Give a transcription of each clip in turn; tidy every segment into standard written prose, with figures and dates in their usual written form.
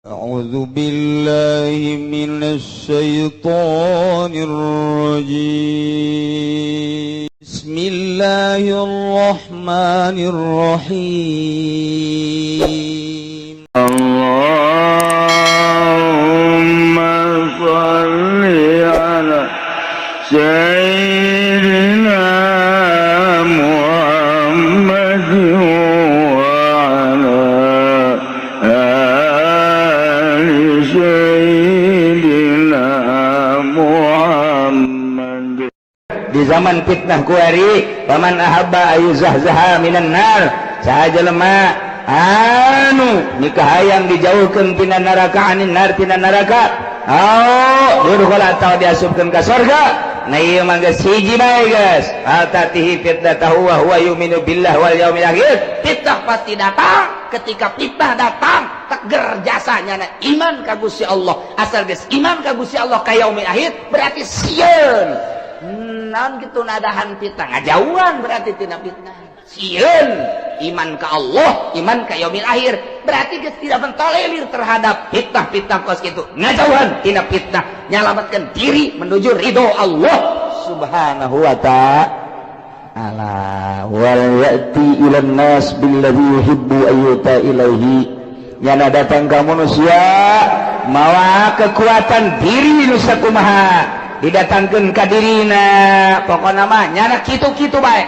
أعوذ بالله من الشيطان الرجيم. بسم الله الرحمن الرحيم. اللهم صل على سيدنا محمد وعلى آل سيدنا محمد. Di zaman fitnah kuari, faman ahabba ayyuzahzaha minan nar, saha jelema anu mikahayang dijauhkeun tina neraka, anin nar, tina neraka, oh yudkhala, atau diasupkeun ka sorga. Nah, ieu mah geus hiji bae, geus altatihi fitnatahu wa huwa yu'minu billah wal yaumil akhir. Fitnah pasti datang. Ketika fitnah datang, teger jasanya na iman ka Gusti Allah. Asal geus iman ka Gusti Allah, ka yaumil akhir, berarti sieun naon gitu nadahan fitnah, ngajauhan berarti tina fitnah. Sieun iman ka Allah, iman ka yaumil akhir, berarti geus tidak mentolerir terhadap fitnah-fitnah kos gitu, ngajauhan tina fitnah, nyalamatkan diri menuju ridho Allah Subhanahu wa ta'ala. Wal ya'ti ilan nas billadzi yuhibbu ayyuta ilaihi, nyana datang ka manusia mawa kekuatan diri nu sakumaha didatangkeun ka dirina. Pokona mah nyana kitu-kitu bae,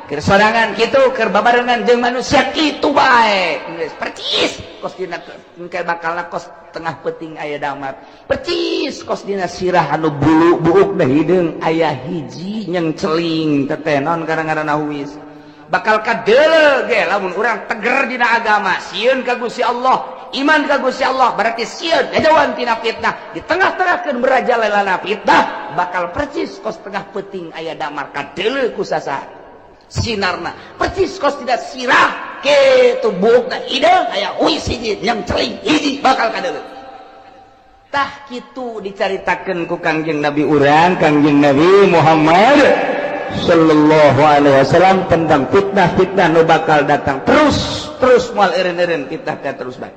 keur sorangan kitu, keur babarengan jeung manusia kitu bae. Geus percis kos dina engke bakalna kos tengah peuting aya damar, percis kos dina sirah anu bulu buuk dah hideung aya hiji nyengceling teteh naon karang-ngaranna huis. Bakal kadeuleu ge lamun urang teger dina agama, sieun ka Gusti Allah, iman ka Gusti Allah, berarti sieun ngajauhan tina fitnah. Di tengah-tengahkeun merajalelana fitnah, bakal percis kos tengah peuting aya damar, kadeuleu ku sasaha sinarna, percis kos tidak sirah kitu buukna hideung aya huis hiji nyengceling hiji, bakal kadeuleu. Tah, kitu dicaritakeun ku Kangjeng Nabi urang, Kangjeng Nabi Muhammad sallallahu alaihi wasallam, tentang fitnah-fitnah nu bakal datang terus terus, moal eureun-eureun fitnah teh, terus bae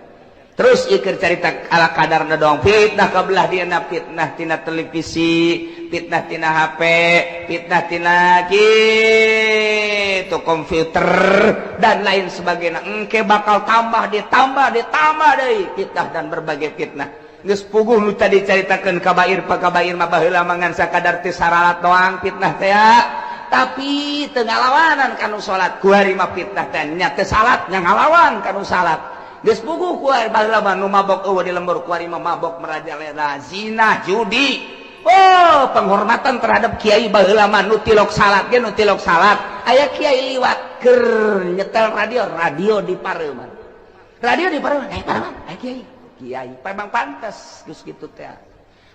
terus. Ieu keur carita ala kadarna doang. Fitnah ka belah dieuna, fitnah tina televisi, fitnah tina HP, fitnah tina kitu komputer dan lain sebagainya. Engke bakal tambah, ditambah, ditambah deui fitnah dan berbagai fitnah. Geus puguh nu tadi caritakeun kabair pa kabair mah baheula mah ngan sakadar teu saralat doang fitnah teh ya. Tapi teu ngalawanan kanu salat. Kuari mah fitnah teh nya teu salat, nya ngalawan kanu salat. Geus puguh kuari baheula mah nu mabok eueuh di lembur, kuari mah mabok merajalela, zina, judi. Oh, penghormatan terhadap kiai baheula mah nu tilok salat ge, nu tilok salat, aya kiai liwat keur nyetel radio, radio di pareuman, radio di pareuman, eh pareuman aya kiai, kiai memang pantas geus kitu teh.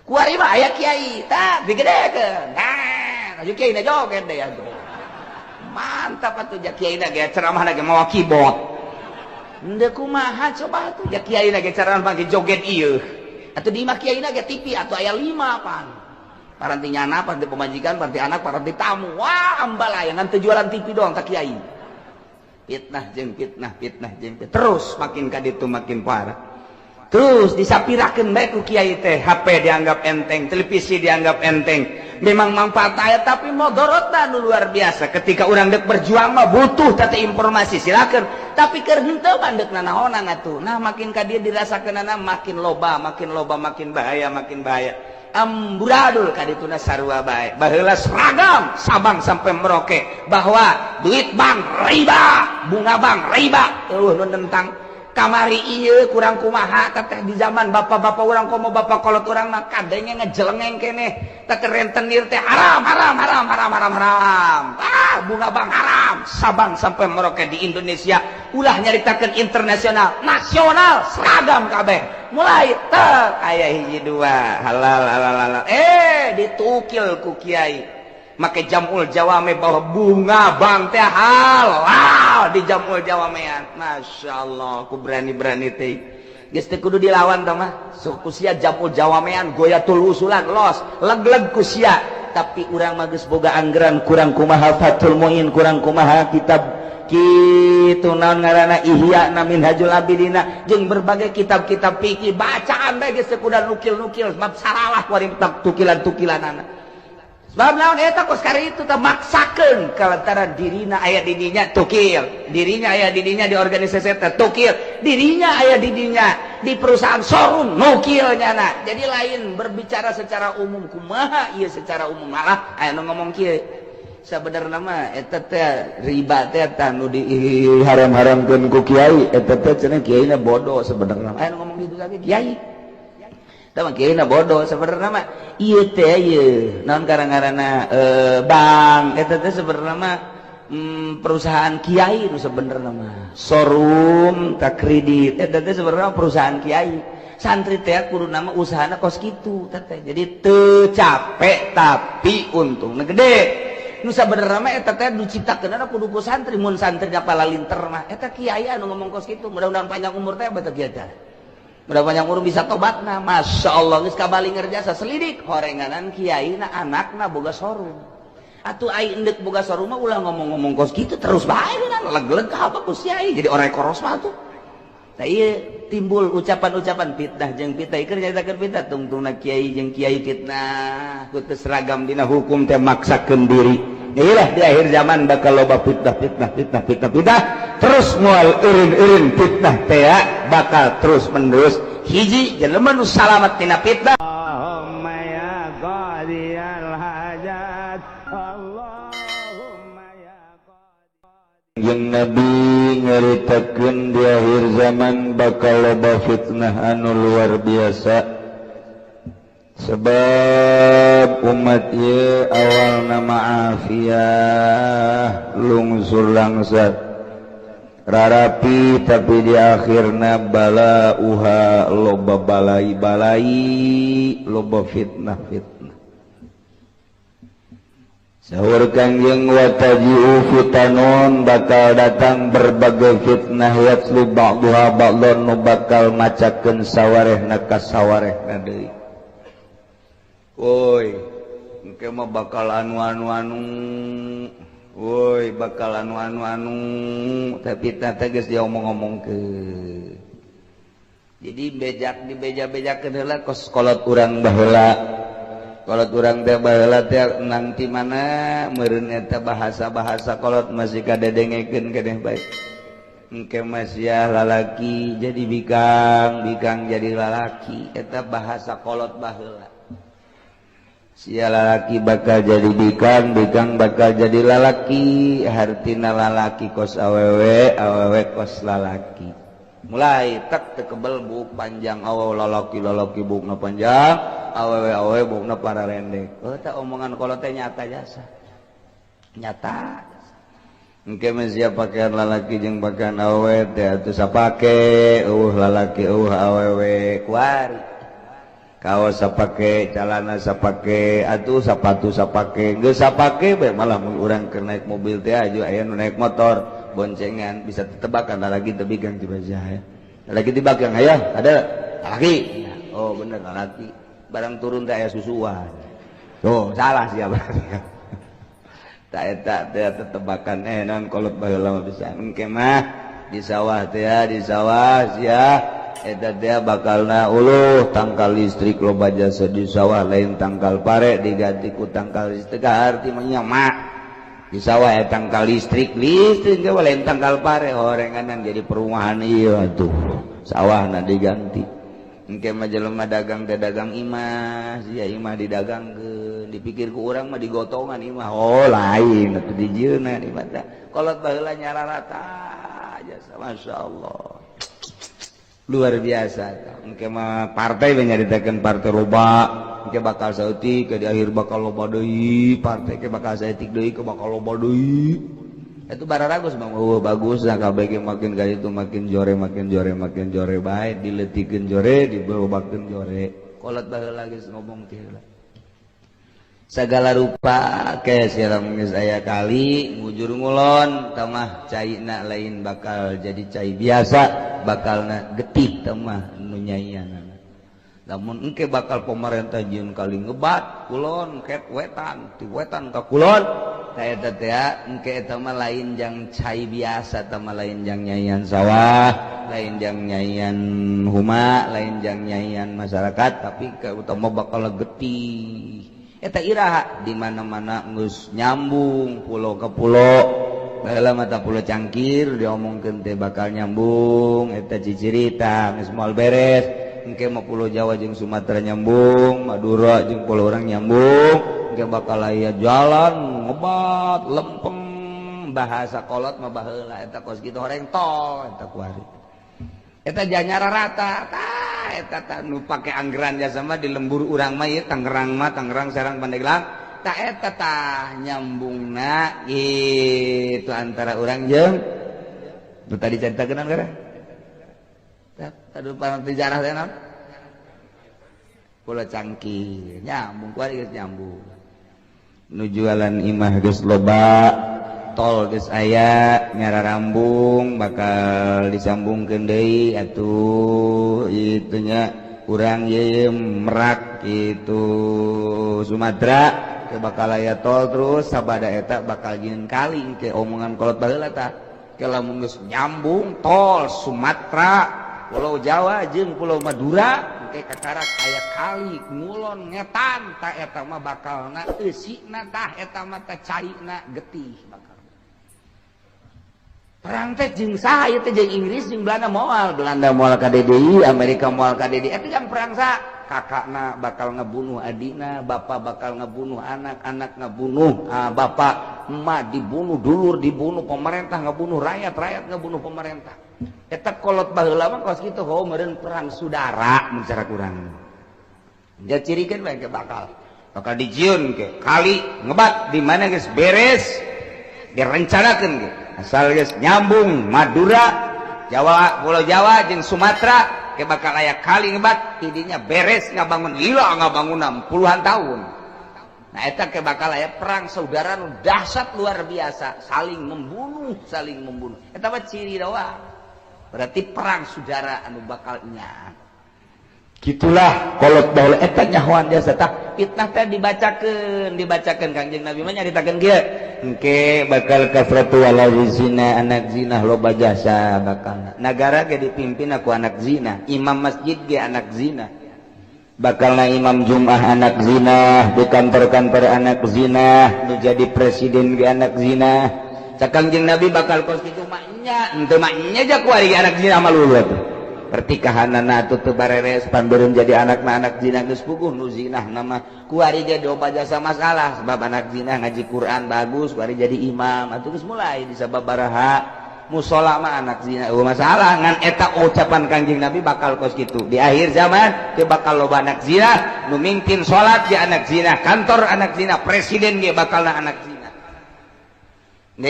Kuari mah aya kiai tah digedekeun, nah aju kiai na joget deh atuh, mantap atuh. Ja kiai na ge ceramah ge mawa keyboard. Henteu kumaha coba atuh, ja kiai na ge ceramah ge joget ieu atuh. Di imah kiai na ge TV atuh aya 5 pan, paranti nyana, paranti pemajikan, paranti anak, paranti tamu. Wah, ambalaya ngan teu jualan TV doang tak kiai. Fitnah jeung fitnah, fitnah jeung fitnah terus, makin ka ditu makin parah. Terus disapirakeun bae ku kiai teh. HP dianggap enteng, televisi dianggap enteng. Memang manfaat aya, tapi modorotna nu luar biasa. Ketika urang dek berjuang mah butuh tata informasi, silakan, tapi keur henteu mah deuk nanaonan atuh. Nah, makin ka dieu dirasakeunana makin loba, makin loba, makin bahaya, makin bahaya, amburadul ka dituna sarua bae. Baheula seragam Sabang sampai Merauke bahwa duit bank riba, bunga bank riba, eueuh nu nentang. Kamari ieu kurang kumaha teteh, di zaman bapak-bapak urang, komo bapak kolot urang mah kadenge ngejelengeng keneh teteh, rentenir teh haram, haram, haram, haram, haram, haram, ah bunga bank haram. Sabang sampai Merauke di Indonesia, ulah nyaritakeun internasional, nasional, seragam kabeh. Mulai tek aya hiji dua halal, halal, halal, eh ditukil ku kiai make jamul jawame bahwa bunga bank teh halal di jamul jawamean. Masya Allah, ku berani-berani teh geus teu kudu dilawan tah mah ku sia. Jamul jawamean, goyatul usulan, los leg-leg ku sia. Tapi urang mah geus boga anggaran kurang kumaha, Fathul Muin kurang kumaha, kitab. Kitu naon ngaranna Ihya na Minhajul Abidina jeung berbagai kitab-kitab fikih bacaan bae geus kuda nukil-nukil sebab saralah kuari tukilan-tukilanana. Sebab naon eta kos kari itu teh maksakeun kalantaran dirina aya di dinya tukil, dirinya aya di dinya di organisasi eta tukil, dirinya aya di dinya di perusahaan showroom nukil nyana. Jadi lain berbicara secara umum kumaha ieu secara umum, malah aya nu ngomong kieu, sabenerna mah eta teh riba teh tah nu diharam-haramkeun ku kiai eta teh cenah kiaina bodoh. Sebenarnya aya nu ngomong gitu lagi, kiai tah mah kiaina bodoh. Sebenarnya mah ieu teh ieu naon karang-karana bank eta teh sebenarnya mah perusahaan kiai nu sebenarnya mah showroom tak kredit eta teh sebenarnya perusahaan kiai. Santri teh kudu nama usahana kos kitu teh, jadi teu capek tapi untungna gede. Nu sabenerna mah eta teh diciptakeun kudu ku santri, mun santri palalinter mah. Eta kiai anu ngomong kos kitu, mudah-mudahan panjang umur teh beta kiai teh. Mudah panjang umur bisa tobatna. Masya Allah, geus kabali ngerjasa selidik horenganan kiai na anakna boga showroom. Atuh ai endek boga showroom mah ulah ngomong-ngomong kos kitu terus bae kan leg-leg apa ku kiai jadi orang koros mah tuh. Nah, iya timbul ucapan-ucapan fitnah jeung fitnah ieu nyaritakeun fitnah tungtungna kiai jeung kiai fitnah ku teu seragam dina hukum teh maksakeun diri. Iyalah, di akhir zaman bakal loba fitnah, fitnah, fitnah, fitnah, fitnah terus, moal eureun-eureun fitnah teh bakal terus menerus. Hiji jelema nu salamat tina fitnah. Allahumma ya qadiyal hajat, Allahumma ya. Yang Nabi nyaritakeun di akhir zaman bakal loba fitnah anu luar biasa, sebab umat ye awal nama afiah, lungsur langsat, rarapi, tapi di akhirna bala uha, loba balai balai, loba fitnah fitnah. Sahur Kangjeng, wataji'u fitanun, bakal datang berbagai fitnah, yatlu ba'duha ba'don, nu bakal macakeun sawarehna ka sawarehna deui. Woi, engke mah bakal anu anu anu. Woi, bakal anu anu anu, tapi teh geus diomong-omongkeun. Jadi bejak dibeja-bejakeun heula kos kolot urang baheula. Kolot urang teh baheula teh nanti mana meureun eta bahasa-bahasa kolot masih kadedengekeun keneh bae. Engke mah sia lalaki jadi bikang, bikang jadi lalaki, eta bahasa kolot baheula. Sia lalaki bakal jadi bikang, bikang bakal jadi lalaki, hartina lalaki kos awewe, awewe kos lalaki. Mulai tek tekebel buk panjang awewe, lalaki lalaki bukna panjang, awewe awewe bukna pararendek. Oh, tak omongan kolot teh nyata jasa, nyata. Engke mah sia pakaian lalaki jeung pakaian awewe teh atuh sapake, eueuh lalaki eueuh awewe kuari. Kaos sapake, calana sapake, atuh sapatu sapake, geus sapake bae. Malah mun urang keur naik mobil teh aju aya nu naik motor boncengan, bisa tetebakan lagi teu bikang tiba ya. Lagi tibakan aya ada laki. Oh bener laki. Barang turun teh aya susuan. Tuh salah sia berarti. Tak eta teh tetebakan non kolot baheula mah bisa. Engke mah di sawah teh, di sawah sia eta teh bakalna uluh tangkal listrik loba jasa di sawah, lain tangkal pare diganti ku tangkal listrik, arti mah mak di sawah ya tangkal listrik, listrik ge lain tangkal pare, horenganan jadi perumahan ieu atuh sawahna diganti. Engke mah jelema dagang teh dagang imah sia, imah didagangkeun, dipikir ku urang mah digotongan imah, oh lain atuh dijieunna imah teh. Kolot baheula nyararata jasa, masyaallah, luar biasa. Engke mah partai nyaritakeun partai loba, engke bakal saeutik ke di akhir bakal loba deui partai, ke bakal saeutik deui ke bakal loba deui. Itu bararagus bang, oh bagus nah kabeh makin kali itu makin jore, makin jore, makin jore bae, diletikeun jore, diberobakeun jore. Kolot baheula geus ngomong teh segala rupa ke siram geus aya kali ngujur ngulon tamah caina lain bakal jadi cai biasa, bakalna getih tamah nu nyaianana. Namun engke bakal pemerintah jieun kali ngebat kulon ket wetan, ti wetan ka kulon. Tah, eta teh engke eta mah lain jang cai biasa, eta mah lain jang nyaian sawah, lain jang nyaian huma, lain jang nyaian masyarakat, tapi ke utama bakal getih. Eta iraha di mana-mana geus nyambung pulau ke pulau. Baheula mata Pulau Cangkir diomongkeun teh bakal nyambung, eta cicirita geus moal beres. Engke mah Pulau Jawa jeung Sumatera nyambung, Madura jeung pulau urang nyambung, engke bakal aya jalan ngebat lempeng, bahasa kolot mah baheula eta kos kitu, horeng tol eta kuari. Eta janyara rata tah eta tah nu pake anggaran jasa mah di lembur urang mah ieu Tangerang mah, Tangerang, Serang, Pandeglang. Tah, eta tah nyambungna gitu antara urang jeung nu tadi caritakeun anggaran. Tah, tadi sejarah teh naon? Pulau Cangkir nyambung kuari, geus nyambung. Nu jualan imah geus loba, tol geus aya nyara rambung, bakal disambungkeun deui atuh itunya urang ye Merak itu Sumatera ke bakal aya tol. Terus sabada eta bakal jieun kali ke omongan kolot baheula. Tah, ke lamun geus nyambung tol Sumatera, Pulau Jawa jeung Pulau Madura, engke kakarak aya kali ngulon ngetan. Tah, eta mah bakalna eusina, tah eta mah teh caina getih, bakal perang teh jeung saha ieu teh? Jeung Inggris jeung Belanda moal, Belanda moal ka DDI, Amerika moal ka DDI. Eta jang perang sa kakakna bakal ngebunuh adina, bapak bakal ngebunuh anak, anak ngebunuh bapak, emak dibunuh, dulur dibunuh, pemerintah ngebunuh rakyat, rakyat ngebunuh pemerintah. Eta kolot baheula mah kos kitu, oh meureun perang saudara mun cara kurang. Dia cirikan bae bakal bakal dijieun ke kali ngebat di mana geus beres direncanakeun ge. Asal geus nyambung Madura, Jawa, Pulau Jawa jeung Sumatera ke bakal aya kali ngebat tidinya beres ngabangun lila, ngabangun puluhan tahun. Nah, eta ke bakal aya perang saudara nu dahsyat luar biasa, saling membunuh, saling membunuh. Eta mah ciri doang, berarti perang saudara anu bakal nya gitulah. Kolot baheula eta nyahoan biasa. Tah, fitnah teh dibacakeun, dibacakeun Kangjeng Nabi mah nyaritakeun kieu, engke bakal kasratu wala zina, anak zina loba jasa, bakal nagara ge dipimpin aku anak zina, imam masjid ge anak zina, bakalna imam Jum'ah anak zina, di kantor-kantor anak zina, nu jadi presiden ge anak zina. Cak Kangjeng Nabi bakal kos kitu maknya, henteu maknya ja kuari anak zina malulu atuh. Pertikahanana atuh teu bareres, panbeureum jadi anakna anak zina. Geus puguh nu zinah nama kuari ge loba jasa masalah, sebab anak zina ngaji Quran bagus, kuari jadi imam atuh geus mulai di sababaraha musola mah anak zina eueuh masalah. Ngan eta ucapan Kangjeng Nabi bakal kos kitu di akhir zaman teh, bakal loba anak zina, nu mimpin salat ge anak zina, kantor anak zina, presiden ge bakalna anak zina. Nah,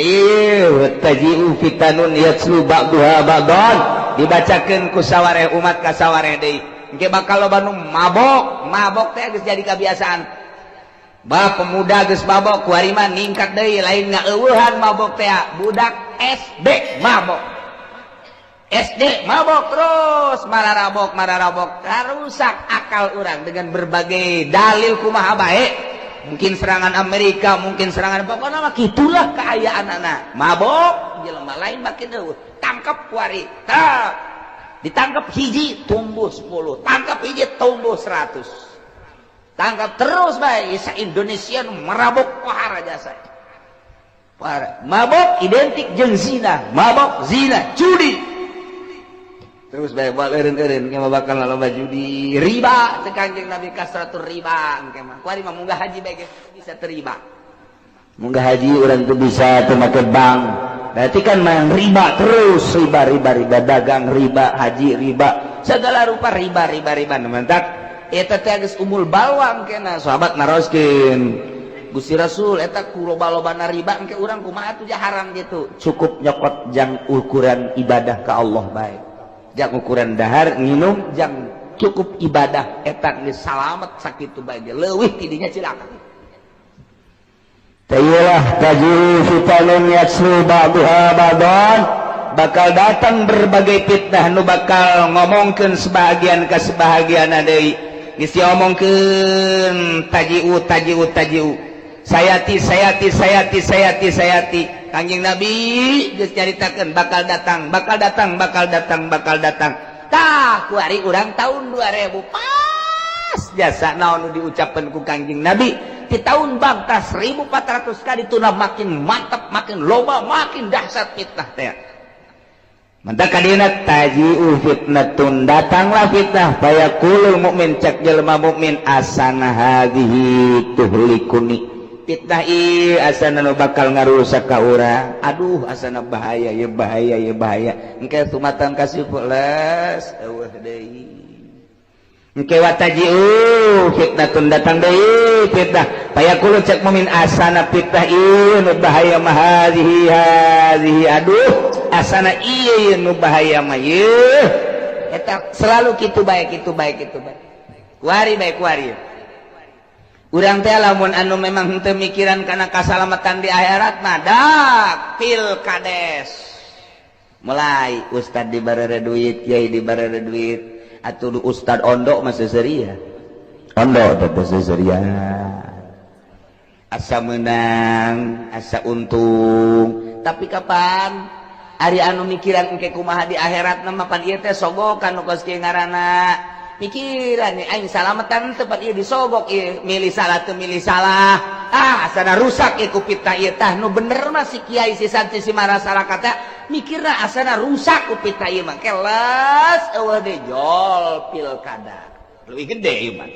taji'u fitanun yatslu ba'duha ba'dan, dibacakeun ku sawareh umat ka sawareh deui. Engke bakal loba nu mabok, mabok teh geus jadi kebiasaan. Bah, pemuda geus mabok, kuari mah ningkat deui, lain ngaeueuhan mabok teh, budak SD mabok. SD mabok terus mararabok mararabok, rusak akal orang dengan berbagai dalil kumaha bae. Mungkin serangan Amerika, mungkin serangan, pokoknya mah gitulah keayaan anak mabok jelema lain makin eueuh. Tangkap kuari tah, ditangkap hiji tumbuh 10, tangkap hiji tumbuh 100, tangkap terus bae sa Indonesia nu merabok pohara jasa. Pohara mabok identik jeung zina, mabok, zina, judi terus bae, buat eureun-eureun engke mah bakal loba judi, riba. Cek Kanjeng Nabi kasratur riba engke mah. Kuari mah munggah haji bae ge bisa terima, munggah haji urang tuh bisa tuh make bank, berarti kan main riba terus, riba, riba, riba, dagang riba, haji riba, segala rupa riba, riba, riba. Mantap eta teh geus umul balwang kena. Sahabat naroskeun, "Gusti Rasul, eta ku loba-lobana riba engke urang kumaha atuh haram gitu?" Cukup nyokot jang ukuran ibadah ka Allah bae, jang ukuran dahar nginum, jang cukup ibadah, eta geus salamet sakitu bae, leuwih tidinya cilaka. Tayilah taji'u fitanun yatslu ba'duha ba'dan, bakal datang berbagai fitnah nu bakal ngomongkeun sebahagian ke sebahagian deui. Geus diomongkeun taji'u, taji'u, taji'u. Sayati, sayati, sayati, sayati, sayati. Kanjeng Nabi geus nyaritakeun bakal datang, bakal datang, bakal datang, bakal datang. Tah, kuari urang tahun 2000 pas jasa naon nu diucapkeun ku Kanjeng Nabi di tahun bangta 1400 kali tuna, makin mantap, makin loba, makin dahsyat fitnah teh. Mantap kadina taji'u fitnatun, datanglah fitnah, fayaqulul mukmin, cek jelema mukmin, asana hadhihi tuhlikuni, fitnah ieu asana nu bakal ngarusak ka urang, aduh, asana bahaya ya, bahaya ya, bahaya. Engke tumatan kasih les eueuh deui. Engke wataji'u fitnatun, datang deui fitnah, fayaqulu, cek mukmin, asana fitnah ieu nu bahaya mah hadhihi hadhihi, aduh, asana ieu nu bahaya mah ieu. Eta selalu kitu bae, kitu bae, kitu bae, kuari bae, kuari urang teh. Lamun anu memang henteu mikiran kana kasalamatan di akhirat mah, dak pilkades mulai ustad dibarere duit, kiai dibarere duit. Atuh ustad ondo mah seuseurian, ondo teh seuseurian, asa menang, asa untung. Tapi kapan Ari anu mikiran engke kumaha di akhirat mah? Pan ieu teh sogokan nu kos kieu ngaranna. Mikiran aing salamatan tempat ieu disogok ieu, milih salah teu milih salah. Ah, asana rusak ieu ku fitnah ieu. Tah, nu bener mah si kiai, si santri, si masyarakat mikirna asana rusak ku fitnah ieu mah. Kelas eueuh deui, jol pilkada. Leuwih gede ieu mah.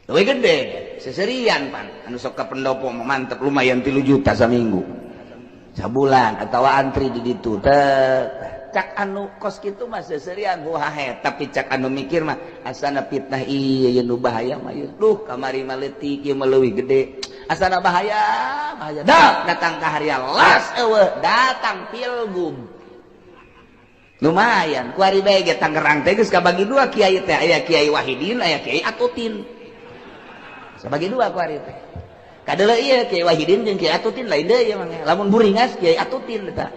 Leuwih gede. Seserian pan anu sok ka pendopo mah mantep, lumayan 3 juta saminggu, sabulan, atau antri di ditu teh. Cak anu kos kitu mah seserian, hahe. Tapi cak anu mikir mah asana fitnah ieu nu bahaya mah ieu, duh, kamari mah leutik, ieu mah leuwih gede, asana bahaya, bahaya. Dah datang ka haria las eueuh, datang pilgub lumayan. Kuari bae ge Tangerang teh geus kabagi dua kiai teh, aya Kiai Wahidin, aya Kiai Atutin, sabagi dua kuari teh. Kadeuleu ieu Kiai Wahidin jeung Kiai Atutin lain deui ieu mah. Lamun buringas Kiai Atutin eta,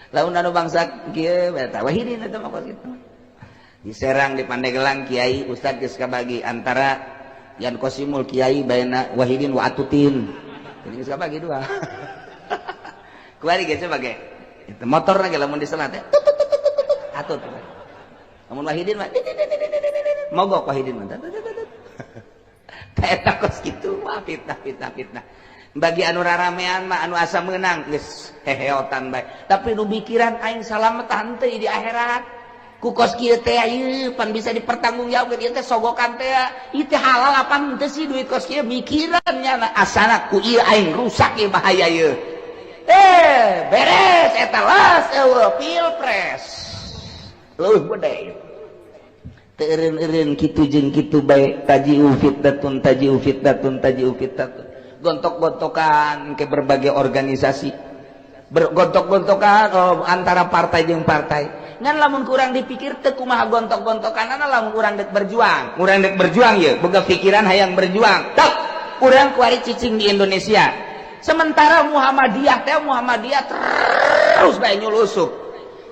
lamun anu bangsa kieu eta Wahidin eta mah. Kitu di Serang, di Pandeglang, kiai ustad geus kabagi antara yan kosimul kiai baina Wahidin wa Atutin. Jadi geus kabagi dua kuari geus sebagai itu motor lagi. Lamun di selat teh atut, lamun Wahidin mah mogok, Wahidin mah. Eta kos kitu wah, fitnah, fitnah, fitnah. Bagi anu raramean mah, anu asa menang geus heheotan bae. Tapi nu mikiran aing salamet henteu di akhirat ku kos kieu teh, ieu pan bisa dipertanggungjawabkeun, ieu teh sogokan teh, ieu teh halal apa henteu sih duit kos kieu, mikiran nya asana ku ieu aing rusak ieu, bahaya ieu. Eh, beres eta las eueuh, pilpres leuwih gede. Teu eureun-eureun kitu jeung kitu bae, taji'u fitnatun, taji'u fitnatun, taji'u fitnatun. Gontok-gontokan ke berbagai organisasi, bergontok-gontokan, oh, antara partai jeung partai. Ngan lamun kurang dipikir teu kumaha gontok-gontokan, lamun urang dek berjuang, urang dek berjuang ye, boga pikiran hayang berjuang tak, urang kuari cicing di Indonesia. Sementara Muhammadiyah teh, Muhammadiyah terus bae nyulusup,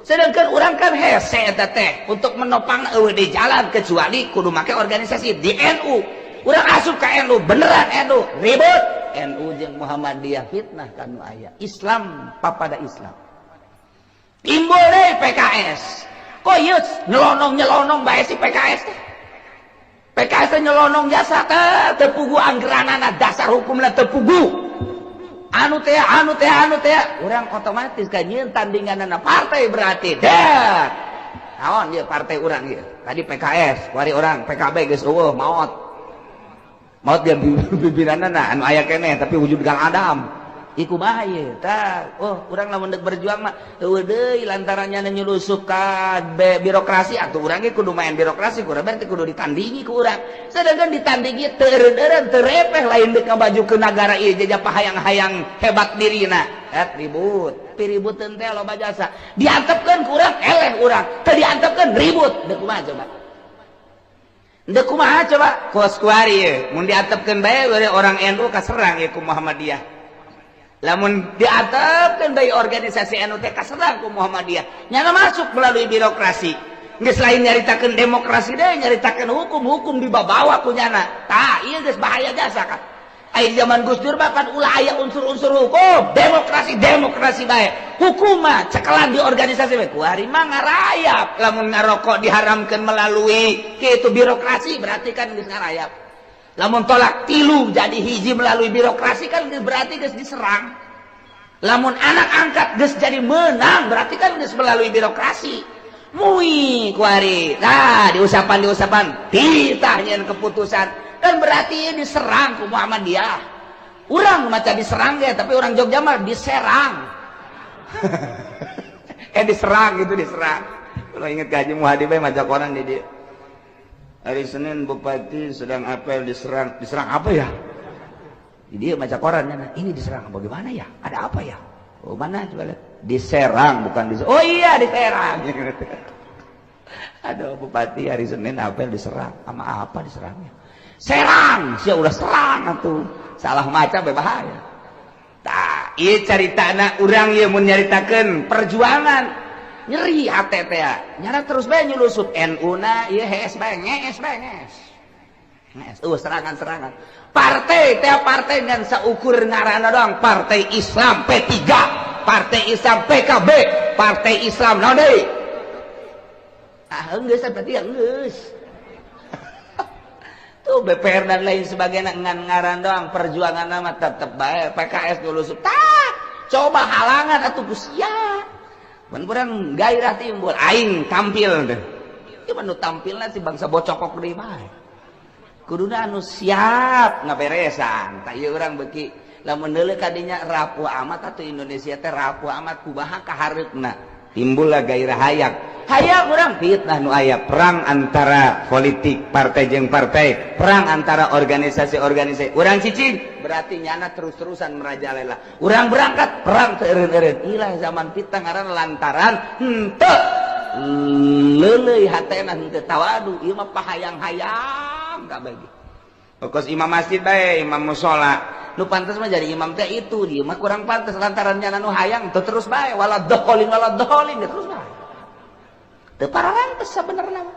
sedangkan urang kan hese eta teh untuk menopang eueuh di jalan kecuali kudu make organisasi di NU. Urang asup ka NU, beneran NU ribut, NU jeung Muhammadiyah, fitnah kanu aya Islam papada Islam. Timbul deh PKS, kok ieu nyelonong nyelonong bae si PKS teh. PKS teh nyelonong jasa teh teu puguh anggeranana, dasar hukumna teu puguh, anu teh, anu teh, anu teh. Urang otomatis kan nyieun tandinganana partai, berarti deh naon ieu partai urang ieu. Tadi PKS, kuari urang PKB geus eueuh, maot maot dia pimpinanana, anu aya keneh tapi wujud Gang Adam. Iku kumaha ieu tah? Oh, urang lamun dek berjuang mah eueuh deui lantarannya nyulusup ka birokrasi. Atuh urang ge kudu main birokrasi, kurang berarti kudu ditandingi ku urang. Sedangkan ditandingi teu eureun-eureun, teu repeh, lain dek ngamajukeun nagara ieu, jajah hayang-hayang hebat dirina. Et ribut piributeun teh loba jasa. Diantepkeun ku urang, eleh urang, teu diantepkeun ribut. Dek kumaha coba? Dek kumaha coba? Kos kuari ye mun diantepkeun bae orang NU kaserang ye ku Muhammadiyah. Lamun diantepkeun bae organisasi NU teh kaserang ku Muhammadiyah. Nyana masuk melalui birokrasi, geus lain nyaritakeun demokrasi deh, nyaritakeun hukum, hukum dibabawa ku nyana. Tah, ieu geus bahaya jasa kan. Aya zaman Gus Dur bahkan ulah aya unsur-unsur hukum, demokrasi demokrasi bae. Hukum mah cekelan di organisasi bae. Kuari mah ngarayap. Lamun ngarokok diharamkan melalui kitu birokrasi berarti kan geus ngarayap. Lamun talak tilu jadi hiji melalui birokrasi kan berarti geus diserang. Lamun anak angkat geus jadi menang berarti kan geus melalui birokrasi. Mui kuari. Nah, diusapan-diusapan titah nyeun keputusan kan berarti diserang ku Muhammadiyah. Urang maca diserang ge, tapi orang Jogja mah diserang. Diserang gitu, diserang. Kalau inget ke Haji Muhadi bae maca koran di dia. Hari Senin bupati sedang apel diserang. Diserang apa ya? Di dia maca koran, nah, ini diserang bagaimana ya? Ada apa ya? Oh, mana coba lihat. Diserang bukan diserang. Oh iya, diserang. Aduh, bupati hari Senin apel diserang. Sama apa diserangnya? Serang, sia ulah serang atuh. Salah maca bahaya. Tah, ieu caritana urang ieu mun nyaritakeun perjuangan nyeri hate teh. Nyana terus bae nyulusup NU na ieu hees bae, ngees bae ngees. Ngees, serangan-serangan. Partai teh partai ngan saukur ngaranna doang, Partai Islam P3, Partai Islam PKB, Partai Islam naon deui? Ah, geus berarti ya geus. Tuh BPR dan lain sebagainya ngan ngaran doang, perjuangan nama tetep bae PKS dulu tah coba halangan atuh ku sia. Mun kurang gairah timbul aing tampil deh. Ieu mah nu tampilna si bangsa bocokok deui mah. Kuduna anu siap ngaberesan. Tah ieu urang beuki lamun deuleu kadinya rapuh amat atuh Indonesia teh, rapuh amat, kumaha kahareupna. Timbullah gairah hayang. Hayang urang fitnah nu aya perang antara politik partai jeung partai, perang antara organisasi-organisasi. Urang cicing berarti nyana terus-terusan merajalela. Urang berangkat perang teu eureun-eureun. Ilah zaman fitnah ngaran lantaran henteu leuleuy hatena, henteu tawadu, ieu mah pahayang-hayang kabeh. Kos imam masjid bae, imam musola. Nu pantes mah jadi imam teh itu, dia mah kurang pantes lantaran nyana nu hayang teu terus bae wala dholin wala dholin terus bae. Teu pararantes sabenerna mah.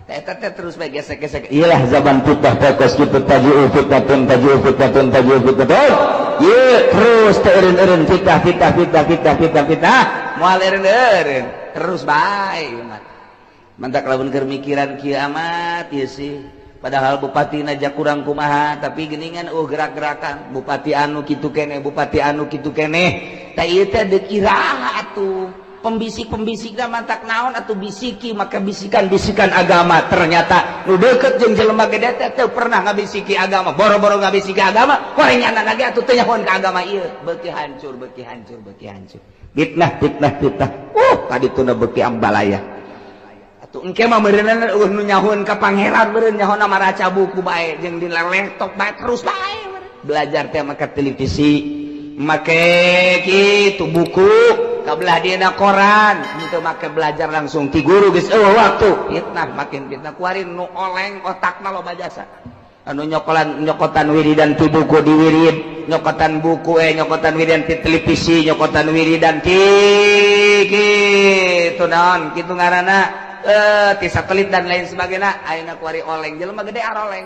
Eta teh terus bae gesek-gesek. Iyalah zaman fitnah teh kos kitu, taji'u fitnatun taji'u fitnatun taji'u fitnatun. Ye terus teh eureun-eureun fitnah fitnah fitnah fitnah fitnah fitnah moal eureun-eureun terus bae mah. Mantak lamun keur mikiran kieu amat ieu sih. Padahal bupati aja kurang kumaha tapi geningan oh gerak-gerakan bupati anu kitu kene, bupati anu kitu kene. Tah ieu teh deuk iraha atuh pembisik-pembisikna? Mantak naon atuh bisiki maka bisikan-bisikan agama, ternyata nu deukeut jeung jelema gede teh teu pernah ngabisiki agama, boro-boro ngabisiki agama, korengan lagi atuh teu nyahoan ka agama ieu. Beuki hancur, beuki hancur, beuki hancur, fitnah fitnah fitnah, tadi tuna beuki ambalaya. Atuh engke mah meureunna eueuh nu nyahoan ka pangeran, meureun nyahoana maraca buku bae jeung di laptop bae terus bae belajar teh, make televisi, make kitu buku kabelah dina koran, henteu make belajar langsung ti guru, geus eueuh waktu. Fitnah makin fitnah kuari, nu oleng otakna loba jasa anu nyokolan nyokotan wiridan ti buku di wirid, nyokotan buku nyokotan wiridan ti televisi, nyokotan wiridan ti kitu naon kitu ngaranna ti satelit dan lain sebagainya. Ayeuna kuari oleng, jelema gede aroleng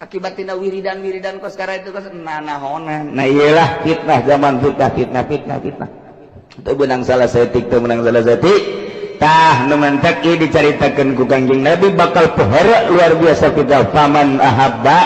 akibat tina wiridan-wiridan kos sekarang itu kos nanahonan. Nah, iyalah fitnah zaman fitnah fitnah fitnah fitnah itu benang salah setik, teu menang salah setik. Tah nu mantak ieu dicaritakeun ku Kangjeng Nabi bakal pohara luar biasa fitnah. Faman ahabba,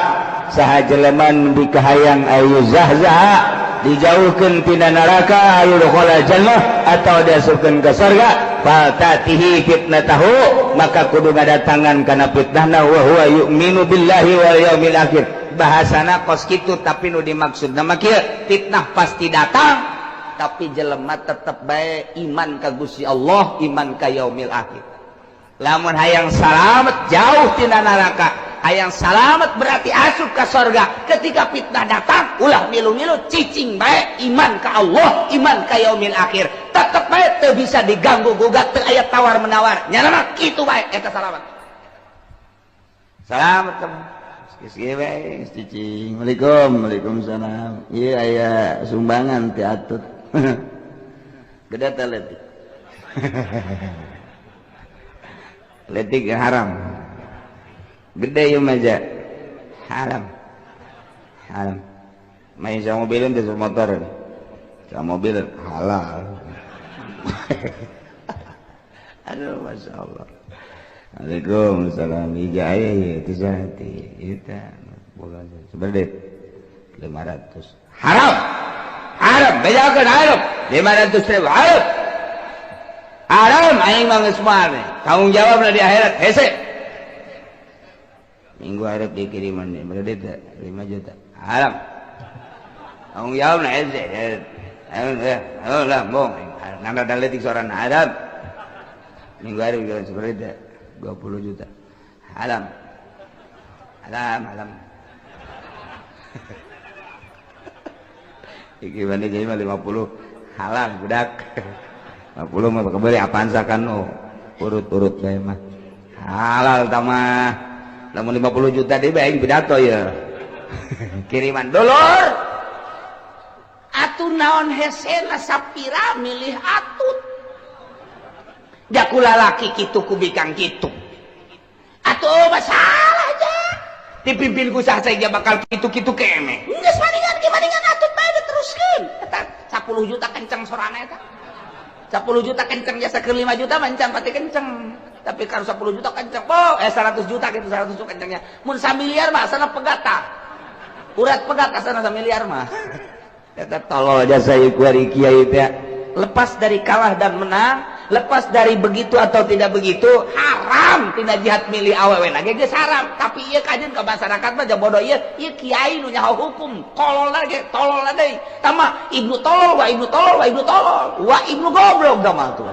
saha jelema nu dikahayang, ayyuzahzaha, dijauhkeun tina neraka, ayyudkhala jannah, atau diasupkeun ke surga, faltatihi fitnatahu, maka kudu ngadatangan kana fitnahna, wa huwa yu'minu billahi wal yaumil akhir. Bahasana kos kitu, tapi nu dimaksud nama kieu, fitnah pasti datang tapi jelema tetep bae iman ka Gusti Allah, iman ka yaumil akhir. Lamun hayang salamet jauh tina neraka, hayang salamet berarti asup ke sorga, ketika fitnah datang ulah milu-milu, cicing bae, iman ka Allah, iman ka yaumil akhir, tetep bae teu bisa diganggu gugat, teu aya tawar menawar, nyana mah kitu bae, eta salamet. Salamet teman. Geus bae cicing. Assalamualaikum. Waalaikumsalam. Ieu aya sumbangan ti Atut. Gede teh letik. Letik haram. Gede ieu mah haram. Haram. Main sama mobilin teh motor. Sama mobil halal. Aduh, masya Allah. Waalaikumsalam. Ijaya ya itu hati. Itu bukan sebenarnya 500. Haram. Haram, bejakeun haram. 500 ribu haram. Haram aing mah geus moal. Tanggung jawab di akhirat hese. Minggu harap dikiriman nih, berarti 5 juta. Haram. Tanggung jawab na hese. Ayo lah, bong. Nanda daletik seorang haram. Minggu hari jalan seperti itu 20 juta. Haram. Haram, haram. Gimana jadi 50 halal budak. 50 mah kebeli apaan sakan oh. Urut-urut bae mah. Halal tamah. Lamun 50 juta deui bae aing pidato ya. Kiriman dulur. Atuh naon hesena sapira milih atut. Jakula laki kitu ku bikang kitu. Atuh masalah aja. Dipimpin ku saha saja bakal kitu-kitu kene. Geus maningan ge maningan atut bae diteruskeun. Eta 10 juta kenceng sorana eta. 10 juta kenceng jasa ke 5 juta mah encan pati kenceng. Tapi kalau 10 juta kenceng, oh 100 juta gitu 100 juta kencengnya. Mun samiliar mah asana pegat tah. Urat pegat asana samiliar mah. Eta tolol jasa ieu kuari kiai teh. Lepas dari kalah dan menang, lepas dari begitu atau tidak begitu, haram tina jihad milih awewe lagi geus haram. Tapi ieu kajeun ka masyarakat mah bodoh ieu, ieu kiai nu nyaho hukum, kolol lagi, tolol deui. Tama ibnu tolol wa ibnu tolol wa ibnu tolol, wa ibnu goblok da mah tuh.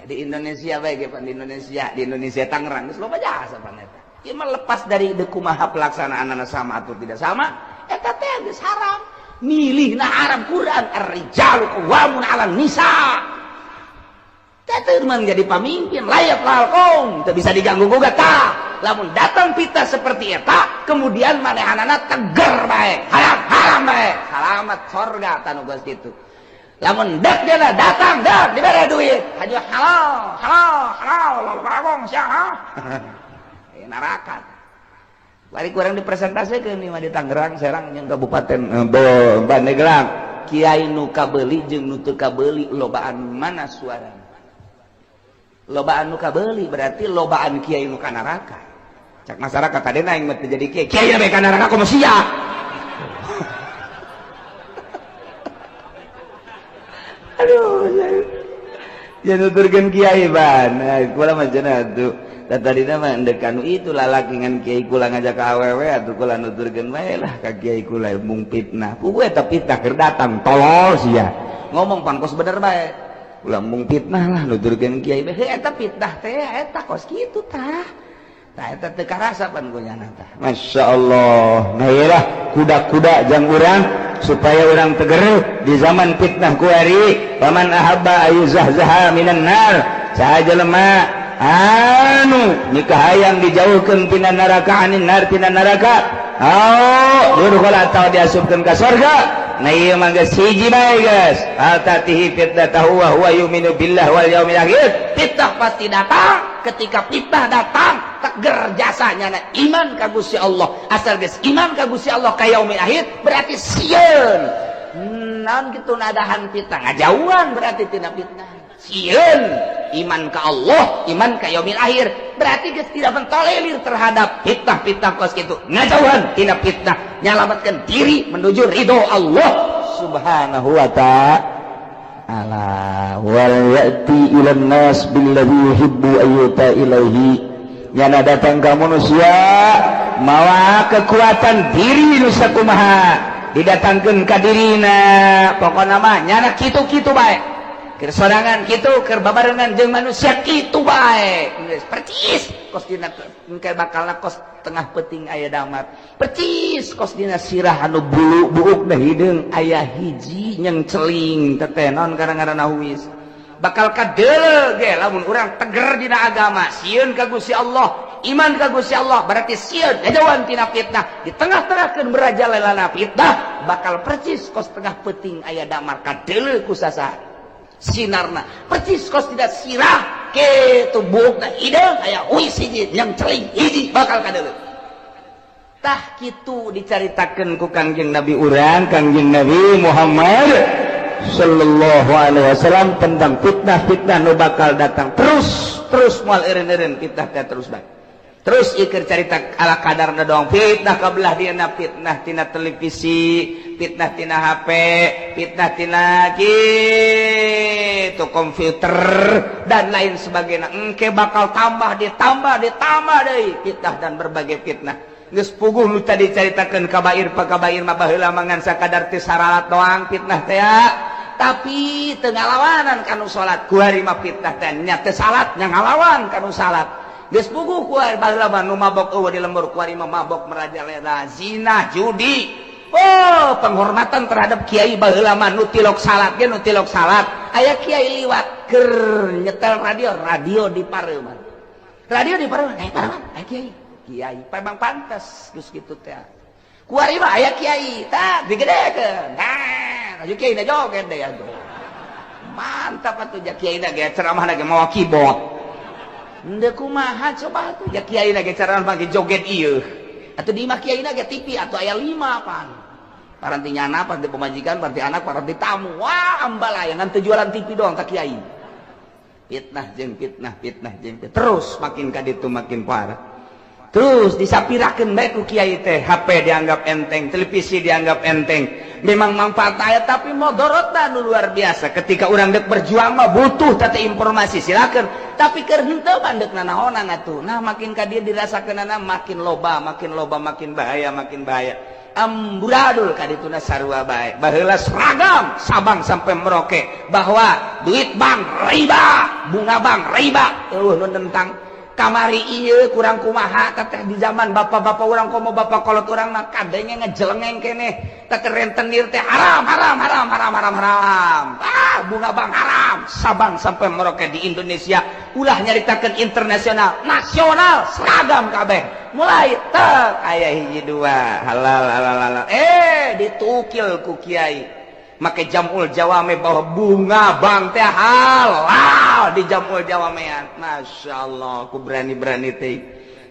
Di Indonesia bae ge pan di Indonesia, di Indonesia Tangerang geus loba jasa pan eta. Ieu mah lepas dari kumaha pelaksanaanna sama atau tidak sama, eta teh geus haram. Milih na haram Quran ar-rijalu qawwamun 'alan nisa. Teh menjadi pamimpin layak lalkong teu bisa diganggu gugat tah. Lamun datang fitnah seperti eta, kemudian manehanana teger bae, haram haram bae, salamat sorga tanu geus kitu. Lamun dek dia datang dek dibere duit, haju halal halal halal bagong sia. Neraka. Bari kurang dipresentasikan nih mah di Tangerang, Serang jeung Kabupaten Pandeglang. Kiai nu kabeuli jeung nu teu kabeuli lobaan mana suarana? Lobaan nu kabeuli berarti lobaan kiai nu ka neraka. Cak masyarakat tadi aing mah teu jadi kiai. Kiai bae ka neraka komo sia. Aduh, ya nuturkeun kiai ban. Kula mah cenah atuh. Tadi nama endek kanu itu lalaki ngan kiai kula ngajak ka awewe atuh kula nuturkeun bae lah ka kiai kula mung fitnah. Puguh eta fitnah keur datang tolol sia. Ngomong pan kos bener bae. Kula mung fitnah lah nuturkeun kiai bae. Heuh eta fitnah teh eta kos kitu tah. Tah eta teu karasa pan kunyana tah. Masyaallah. Nah ieu lah kuda-kuda jang urang supaya urang teger di zaman fitnah kuari. Paman ahabba ayuzahzaha minan nar. Saha jelema anu nikah hayang dijauhkan tina neraka anin nar tina neraka oh yudkhul atau diasupkeun ka surga. Nah ieu mah geus hiji bae geus atatihi fitnatahu wa huwa yu'minu billah wal yaumil akhir. Fitnah pasti datang. Ketika fitnah datang teger jasanya na iman ka Gusti Allah. Asal geus iman ka Gusti Allah ka yaumil akhir berarti sieun naon kitu nadahan fitnah ngajauhan berarti tina fitnah. Sieun iman ke Allah, iman ke yaumil akhir berarti geus tidak mentolerir terhadap fitnah-fitnah kos kitu. Ngajauhan tina fitnah, nyalamatkan diri menuju ridho Allah Subhanahu wa ta'ala. Wal ya'ti ilan nas billadhi yuhibbu ayyuta ilaihi. Nyana datang ka manusia mawa kekuatan diri nu sakumaha didatangkeun ka dirina. Pokona mah nyana kitu-kitu bae. Keur sorangan kitu, keur babarengan jeung manusia kitu bae. Geus percis kos dina engke bakalna kos tengah peuting aya damar. Percis kos dina sirah anu bulu buuk da hideung aya hiji nyeng celing teh naon karang-karana huis. Bakal kadeuleu ge lamun urang teger dina agama, sieun ka Gusti Allah, iman ka Gusti Allah berarti sieun ngajauhan tina fitnah. Di tengah-tengahkeun berajalelana fitnah bakal percis kos tengah peuting aya damar kadeuleu ku sasaha. Sinarna percis kos tidak sirah kitu buukna hideung aya huis hiji nyeng celing hiji bakal kadeuleu. Tah kitu dicaritakeun ku Kangjeng Nabi urang, Kangjeng Nabi Muhammad sallallahu alaihi wasallam tentang fitnah-fitnah nu bakal datang terus terus, moal eureun-eureun fitnah teh, terus bae. Terus ieu carita ala kadarna doang. Fitnah kabelah dieuna, fitnah tina televisi, fitnah tina HP, fitnah tina gitu komputer dan lain sebagainya. Engke bakal tambah, ditambah, ditambah deui fitnah dan berbagai fitnah. Geus puguh nu tadi caritakeun kabair pakabair mah baheula mah ngan sakadar teu saralat doang fitnah teh, tapi teu ngalawanan kanu salat. Kuari mah fitnah teh nya teu salat, nya ngalawan kanu salat. Geus puguh kuari baheula mah nu mabok eueuh di lembur, kuari mah mabok merajalela, zina, judi. Oh, penghormatan terhadap kiai baheula mah nu tilok salat ge, nu tilok salat aya kiai liwat keur nyetel radio, radio di pareuman, radio di pareuman, eh pareuman aya kiai, kiai memang pantas geus kitu teh. Kuari mah aya kiai tak digedekeun, nah aya kiai na joget deh atuh, mantap atuh. Ja kiai na ge ceramah ge mawa keyboard. Henteu kumaha coba atuh, ja kiai na ge ceramah ge joget ieu atuh. Di imah kiai na ge TV atuh aya 5 pan, paranti nyana, paranti pemajikan, paranti anak, paranti tamu. Wah, ambalaya ngan teu jualan TV doang ka kiai. Fitnah jeung fitnah, fitnah jeung fitnah, terus makin ka ditu makin parah. Terus disapirakeun bae ku kiai teh. HP dianggap enteng, televisi dianggap enteng. Memang manfaat aya, tapi modorotna nu luar biasa. Ketika urang dek berjuang mah butuh teh informasi, silakan, tapi keur henteu mah deuk nanaonan atuh. Nah, makin ka dieu dirasakeunana makin loba, makin loba, makin bahaya, makin bahaya, amburadul ka dituna sarua bae. Baheula seragam Sabang sampai Merauke bahwa duit bank riba, bunga bank riba, eueuh nu tentang. Kamari ieu kurang kumaha teteh, di zaman bapak-bapak urang, komo bapak kolot urang mah kadenge ngejelengeng keneh teteh, rentenir teh haram, haram, haram, haram, haram, haram, ah bunga bank haram. Sabang sampai Merauke di Indonesia, ulah nyaritakeun internasional, nasional seragam kabeh. Mulai tek aya hiji dua halal, halal, halal, eh ditukil ku kiai make jamul jawame bahwa bunga bank teh halal di jamul jawamean. Masya Allah, ku berani-berani teh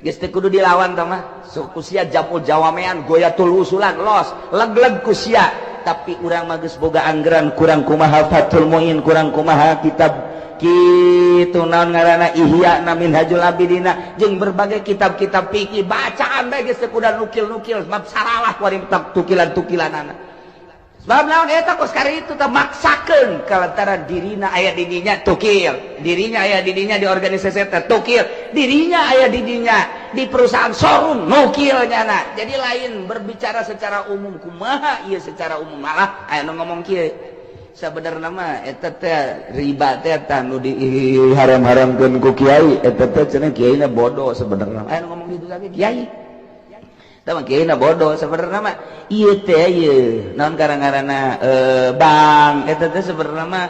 geus teu kudu dilawan tah mah. Sok ku sia jamul jawamean, goyatul usulan, los leg-leg ku sia. Tapi urang mah geus boga anggaran, kurang kumaha Fathul Muin, kurang kumaha kitab kitu naon ngaranna, Ihya na, Minhajul Abidina jeung berbagai kitab-kitab fikih bacaan bae geus teu kudu nukil-nukil, sebab saralah kuari tukilan-tukilanana. Sebab naon eta kos kari itu teh maksakeun kalantara dirina aya di dinya tukil, dirinya aya di dinya di organisasi teh tukil, dirinya aya di dinya di perusahaan showroom nukil nyana. Jadi lain berbicara secara umum kumaha ieu, secara umum malah aya nu ngomong kieu, sabenerna mah eta teh riba teh tah nu diharam-haramkeun ku kiai eta teh cenah kiaina bodoh. Sebenarnya aya nu ngomong gitu lagi, kiai tah mah kiaina bodoh. Sebenarnya mah ieu teh ieu naon karang-karana bank eta teh sebenarnya mah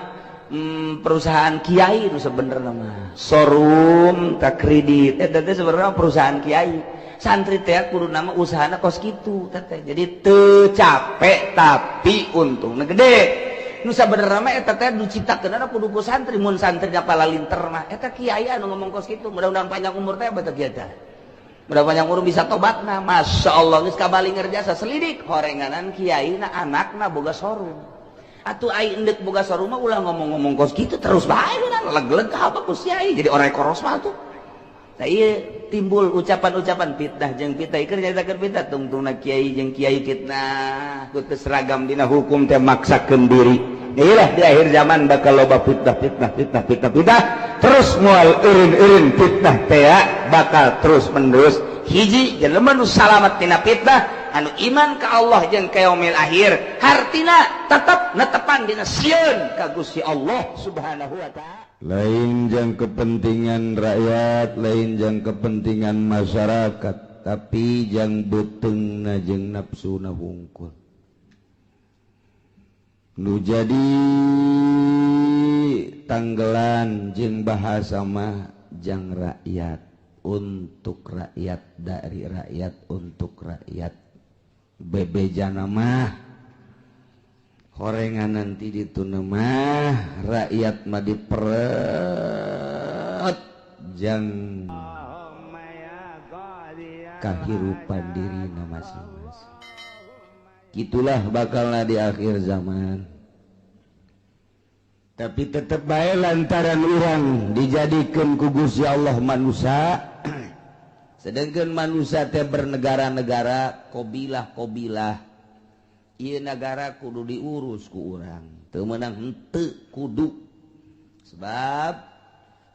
perusahaan kiai itu. Sebenarnya mah showroom tak kredit eta teh sebenarnya perusahaan kiai. Santri teh kudu nama usahana kos kitu teh, jadi teu capek tapi untungna gede. Nu sabenerna mah eta teh diciptakeun kudu ku santri, mun santri palalinter mah. Eta kiai anu ngomong kos kitu, mudah-mudahan panjang umur teh beuteuk kieu teh, mudah panjang umur bisa tobat. Nah, Masya Allah, geus kabali ngerjasa selidik horenganan kiai na anakna boga showroom atuh. Ai endek boga showroom mah ulah ngomong-ngomong kos kitu terus bae, leg-leg apa ku kiai, jadi orang koros mah tuh. Nah, iya timbul ucapan-ucapan fitnah jeung fitnah. Ieu nyaritakeun fitnah tungtungna kiai jeung kiai fitnah ku teu seragam dina hukum teh, maksakeun diri. Iyalah, di akhir zaman bakal loba fitnah, fitnah, fitnah, fitnah, fitnah terus, moal eureun-eureun fitnah teh bakal terus menerus. Hiji jelema nu salamet tina fitnah anu iman ka Allah jeung ka yaumil akhir, hartina tetep netepan dina sieun ka Gusti Allah Subhanahu wa taala. Lain jang kepentingan rakyat, lain jang kepentingan masyarakat, tapi jang beuteungna jeung nafsuna hungkul nu jadi tanggelan jeung bahasa mah jang rakyat, untuk rakyat, dari rakyat, untuk rakyat. Bebejana mah horengan nanti dituna mah rakyat mah diperet jang. اللهم يا قاضي. kahirupan dirina masing-masing. Gitulah bakalna di akhir zaman. Tapi tetep bae lantaran urang dijadikeun ku Gusti Allah manusia, sedangkan manusia teh bernegara-negara, kobilah-kobilah. Ieu nagara kudu diurus ku urang, teu meunang henteu kudu. Sebab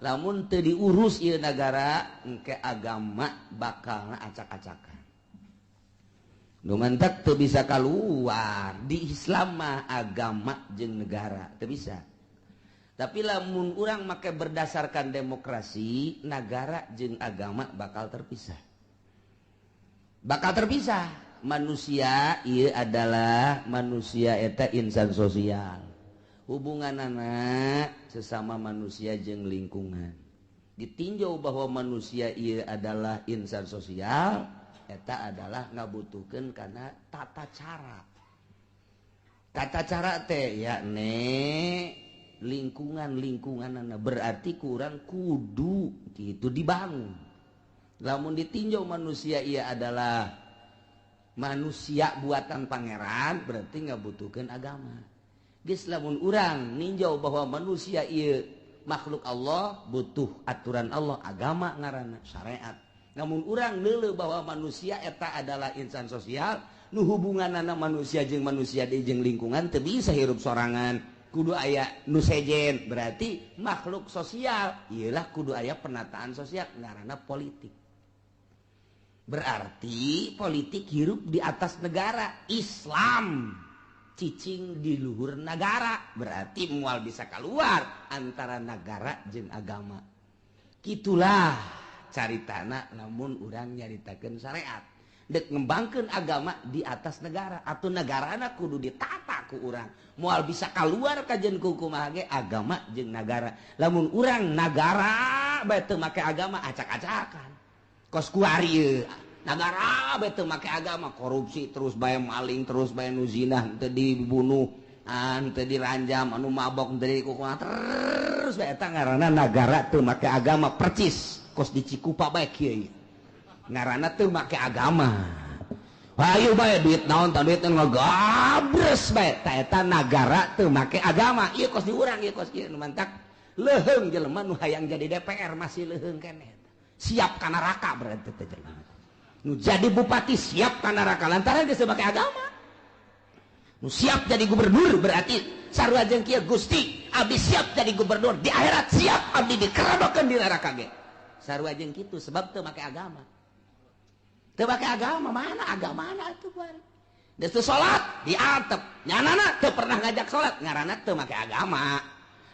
lamun teu diurus ieu nagara, engke agama bakalna acak-acakan. Nu mantak teu bisa kaluar di Islam mah agama jeung negara teu bisa. Tapi lamun urang make berdasarkan demokrasi, negara jeung agama bakal terpisah. Bakal terpisah. Manusia ieu adalah manusia eta insan sosial. Hubunganana sesama manusia jeung lingkungan. Ditinjau bahwa manusia ieu adalah insan sosial, eta adalah ngabutuhkeun kana tata cara. Tata cara teh yakni lingkungan-lingkungan berarti kurang kudu gitu dibangun. Lamun ditinjau manusia ia adalah manusia buatan pangeran, berarti ngabutuhkeun agama. Geus lamun urang ninjau bahwa manusia ieu makhluk Allah, butuh aturan Allah, agama ngaranna syariat. Namun urang neuleuh bahwa manusia eta adalah insan sosial, nu hubunganana manusia jeung manusia deui jeung lingkungan teu bisa hirup sorangan. Kudu aya nu sejen, berarti makhluk sosial iyalah kudu aya penataan sosial ngaranna politik. Berarti politik hirup di atas negara Islam, cicing di luhur negara, berarti moal bisa keluar antara negara jeung agama. Kitulah caritana lamun urang nyaritakeun syariat. Dek ngembangkeun agama di atas negara atau negarana kudu ditata ku urang. Moal bisa keluar kajen ku kumaha ge agama jeung nagara. Lamun urang nagara bae teu make agama acak-acakan. Kos kuari ieu nagara bae teu make agama, korupsi terus bae, maling terus bae, nu zina teu dibunuh, teu diranjam, anu mabok teu dikukuh terus bae, eta ngaranna nagara teu make agama percis kos di Cikupa bae kieu. Ngaranna teu make agama. Hayu bae duit naon tah duit ngagabres bae, ta eta nagara teu make agama. Ieu kos di urang, ieu kos kieu nu mantak leuheung jelema nu hayang jadi DPR masih leuheung keneh. Siap ka neraka berarti teh jelema. Nu jadi bupati siap ka neraka lantaran geus teu make agama. Nu siap jadi gubernur berarti sarua jeung kieu, Gusti abdi siap jadi gubernur di akhirat, siap abdi dikerodokeun di neraka ge. Sarua jeung kitu sebab teu make agama. Teu make agama, mana agamana atuh kuari. Geus teu salat diatep, nyanana teu pernah ngajak salat, ngaranna teu make agama.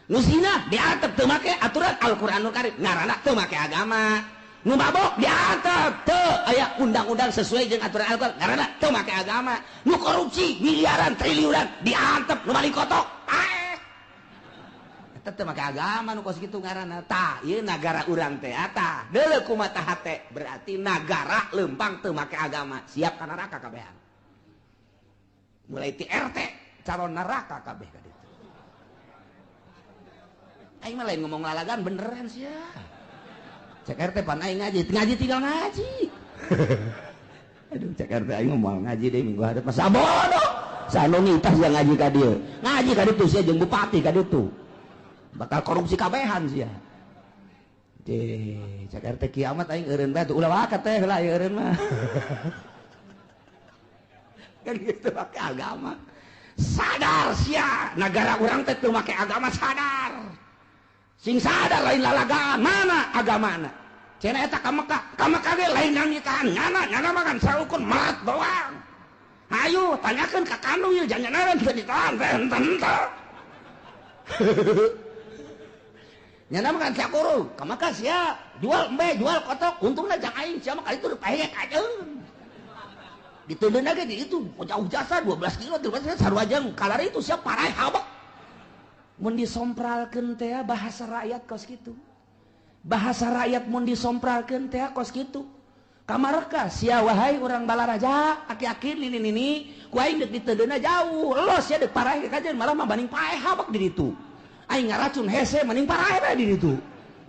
Nu zina diatep teu make aturan Al-Qur'anul Karim, ngaranna teu make agama. Nu mabok diatep teu aya undang-undang sesuai jeung aturan Al-Qur'an, ngaranna teu make agama. Nu korupsi miliaran triliunan diatep, nu maling kotok aeh. Eta teu make agama nu kos kitu ngaranna. Tah ieu nagara urang teh tah deuleu kumaha hate, berarti nagara leumpang teu make agama, siap ka neraka kabehan. Mulai ti RT calon neraka kabeh ka ditu. Aing mah lain ngomong lalagan beneran sia. Cek RT pan aing ngaji, ngaji tinggal ngaji. Aduh cek RT aing mah ngaji deui minggu hadap masa bodoh. Sanu ngitah sia ngaji ka dieu. Ngaji ka ditu sia jeung bupati ka ditu. Bakal korupsi kabehan sia. Cek cek RT kiamat aing eureun bae tuh ulah wakat teh heula ieu eureun mah. Kan gitu make agama. Sadar sia, nagara urang teh teu make agama sadar. Sing sadar lain lalagaan, mana agamana? Cenah eta ka Mekah, ka Mekah ge lain nangitahan nyana, nyana mah kan saukur melat doang. Hayu tanyakeun ka kanu ieu janjanaran teu ditahan teh henteu. Nyana mah kan sakurung, ka Mekah sia jual embe, jual kotok, untungna jang aing sia mah kali itu paeh kajeun. Diteundeun ge di itu jauh jasa 12 kilo, 13 sarua jeung kalari itu sia paraeh habek. Mun disompralkeun teh bahasa rakyat kos kitu. Bahasa rakyat mun disompralkeun teh kos kitu. Kamareka sia wahai urang Balaraja, aki-aki nini-nini, ku aing deuk diteundeunna jauh. Los sia deuk paraeh kajeun malah mah banding paeh habek di ditu. Aing ngaracun hese mending paraeh bae di ditu.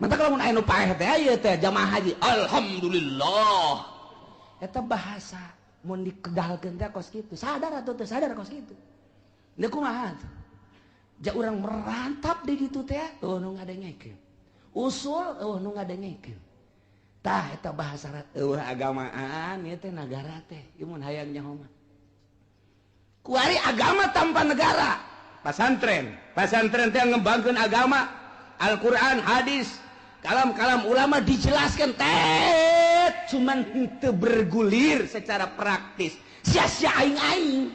Mantak lamun aya nu paeh teh ieu teh jamaah haji. Alhamdulillah. Eta bahasa mun dikedalkeun teh kos kitu. Sadar atau teu sadar kos kitu. Deui kumaha tuh? Ja urang merantap di ditu teh, eueuh nu ngadengekeun. Usul eueuh nu ngadengekeun. Tah eta bahasa eueuh agamaan ieu teh nagara teh, ieu mun hayang nyaho mah. Kuari agama tanpa negara. Pasantren, pasantren teh ngembangkeun agama, Al-Qur'an, hadis, kalam-kalam ulama dijelaskan teh cuman henteu bergulir secara praktis. Sia-sia aing-aing.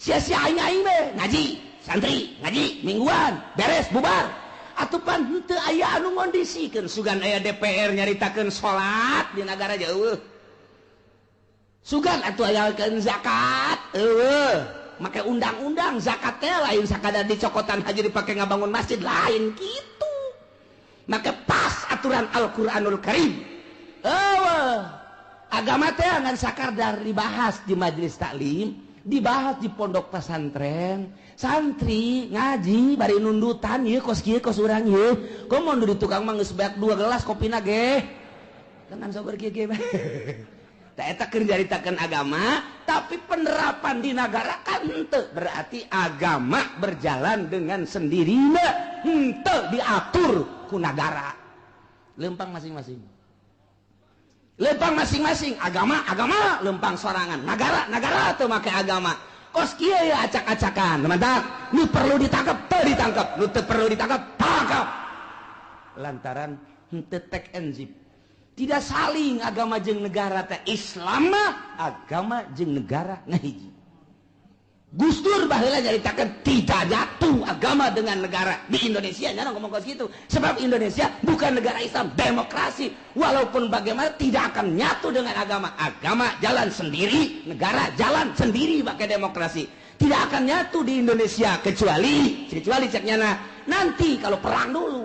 Sia-sia aing-aing be ngaji, santri ngaji mingguan, beres bubar. Atuh pan henteu aya anu ngondisikeun sugan aya DPR nyaritakeun salat di nagara jauh. Sugan atuh aya zakat, eueuh. Make undang-undang zakat teh lain sakadar dicokotan haji dipake ngabangun masjid lain gitu. Maka pas aturan Al-Qur'anul Karim. Eueuh. Agama teh ngan sakadar dibahas di majelis taklim, dibahas di pondok pesantren, santri ngaji bari nundutan ieu kos kieu kos urang ieu. Komo di tukang mah geus beak 2 gelas kopina ge. Dengan sober kieu kieu. Tah eta keur nyaritakeun agama, tapi penerapan di nagara kan henteu. Berarti agama berjalan dengan sendirinya, henteu diatur ku nagara. Lempang masing-masing. Lempang masing-masing, agama agama lempang sorangan, nagara nagara teu make agama. Kos kieu ya acak-acakan. Mantap, nu perlu ditangkap teu ditangkap, nu teu perlu ditangkap tangkap. Lantaran henteu tek enzip. Tidak saling agama jeung negara teh. Islam mah agama jeung negara ngahiji. Gus Dur baheula nyaritakeun tidak jatuh agama dengan negara di Indonesia, nya ngomong kos kitu. Sebab Indonesia bukan negara Islam, demokrasi. Walaupun bagaimana tidak akan nyatu dengan agama. Agama jalan sendiri, negara jalan sendiri pakai demokrasi. Tidak akan nyatu di Indonesia kecuali kecuali cek nyana nanti kalau perang dulu.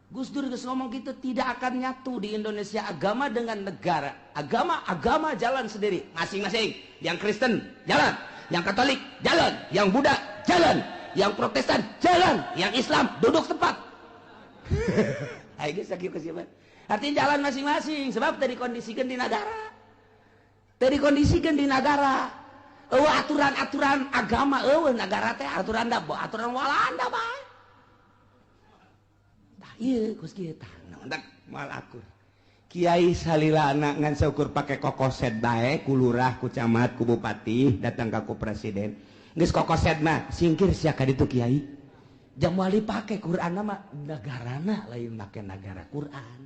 Gus Dur geus ngomong gitu, tidak akan nyatu di Indonesia agama dengan negara. Agama agama jalan sendiri, masing-masing. Yang Kristen jalan, yang Katolik jalan, yang Buddha jalan, yang Protestan jalan, yang Islam duduk tempat. Ayo geus sakieu kesiapan. Artinya jalan masing-masing sebab tadi kondisikan di negara. Tadi kondisikan di negara. Eueuh aturan-aturan agama eueuh negara teh aturan da aturan Walanda bae. Tah ieu kos kieu tah. Nah, moal akur. Kiai salilana ngan saukur pake kokoset bae ku lurah, ku camat, ku bupati, datang ka ku presiden. Geus kokoset mah singkir sia ka ditu kiai. Jam wali pake Quran mah negarana lain make nagara Quran.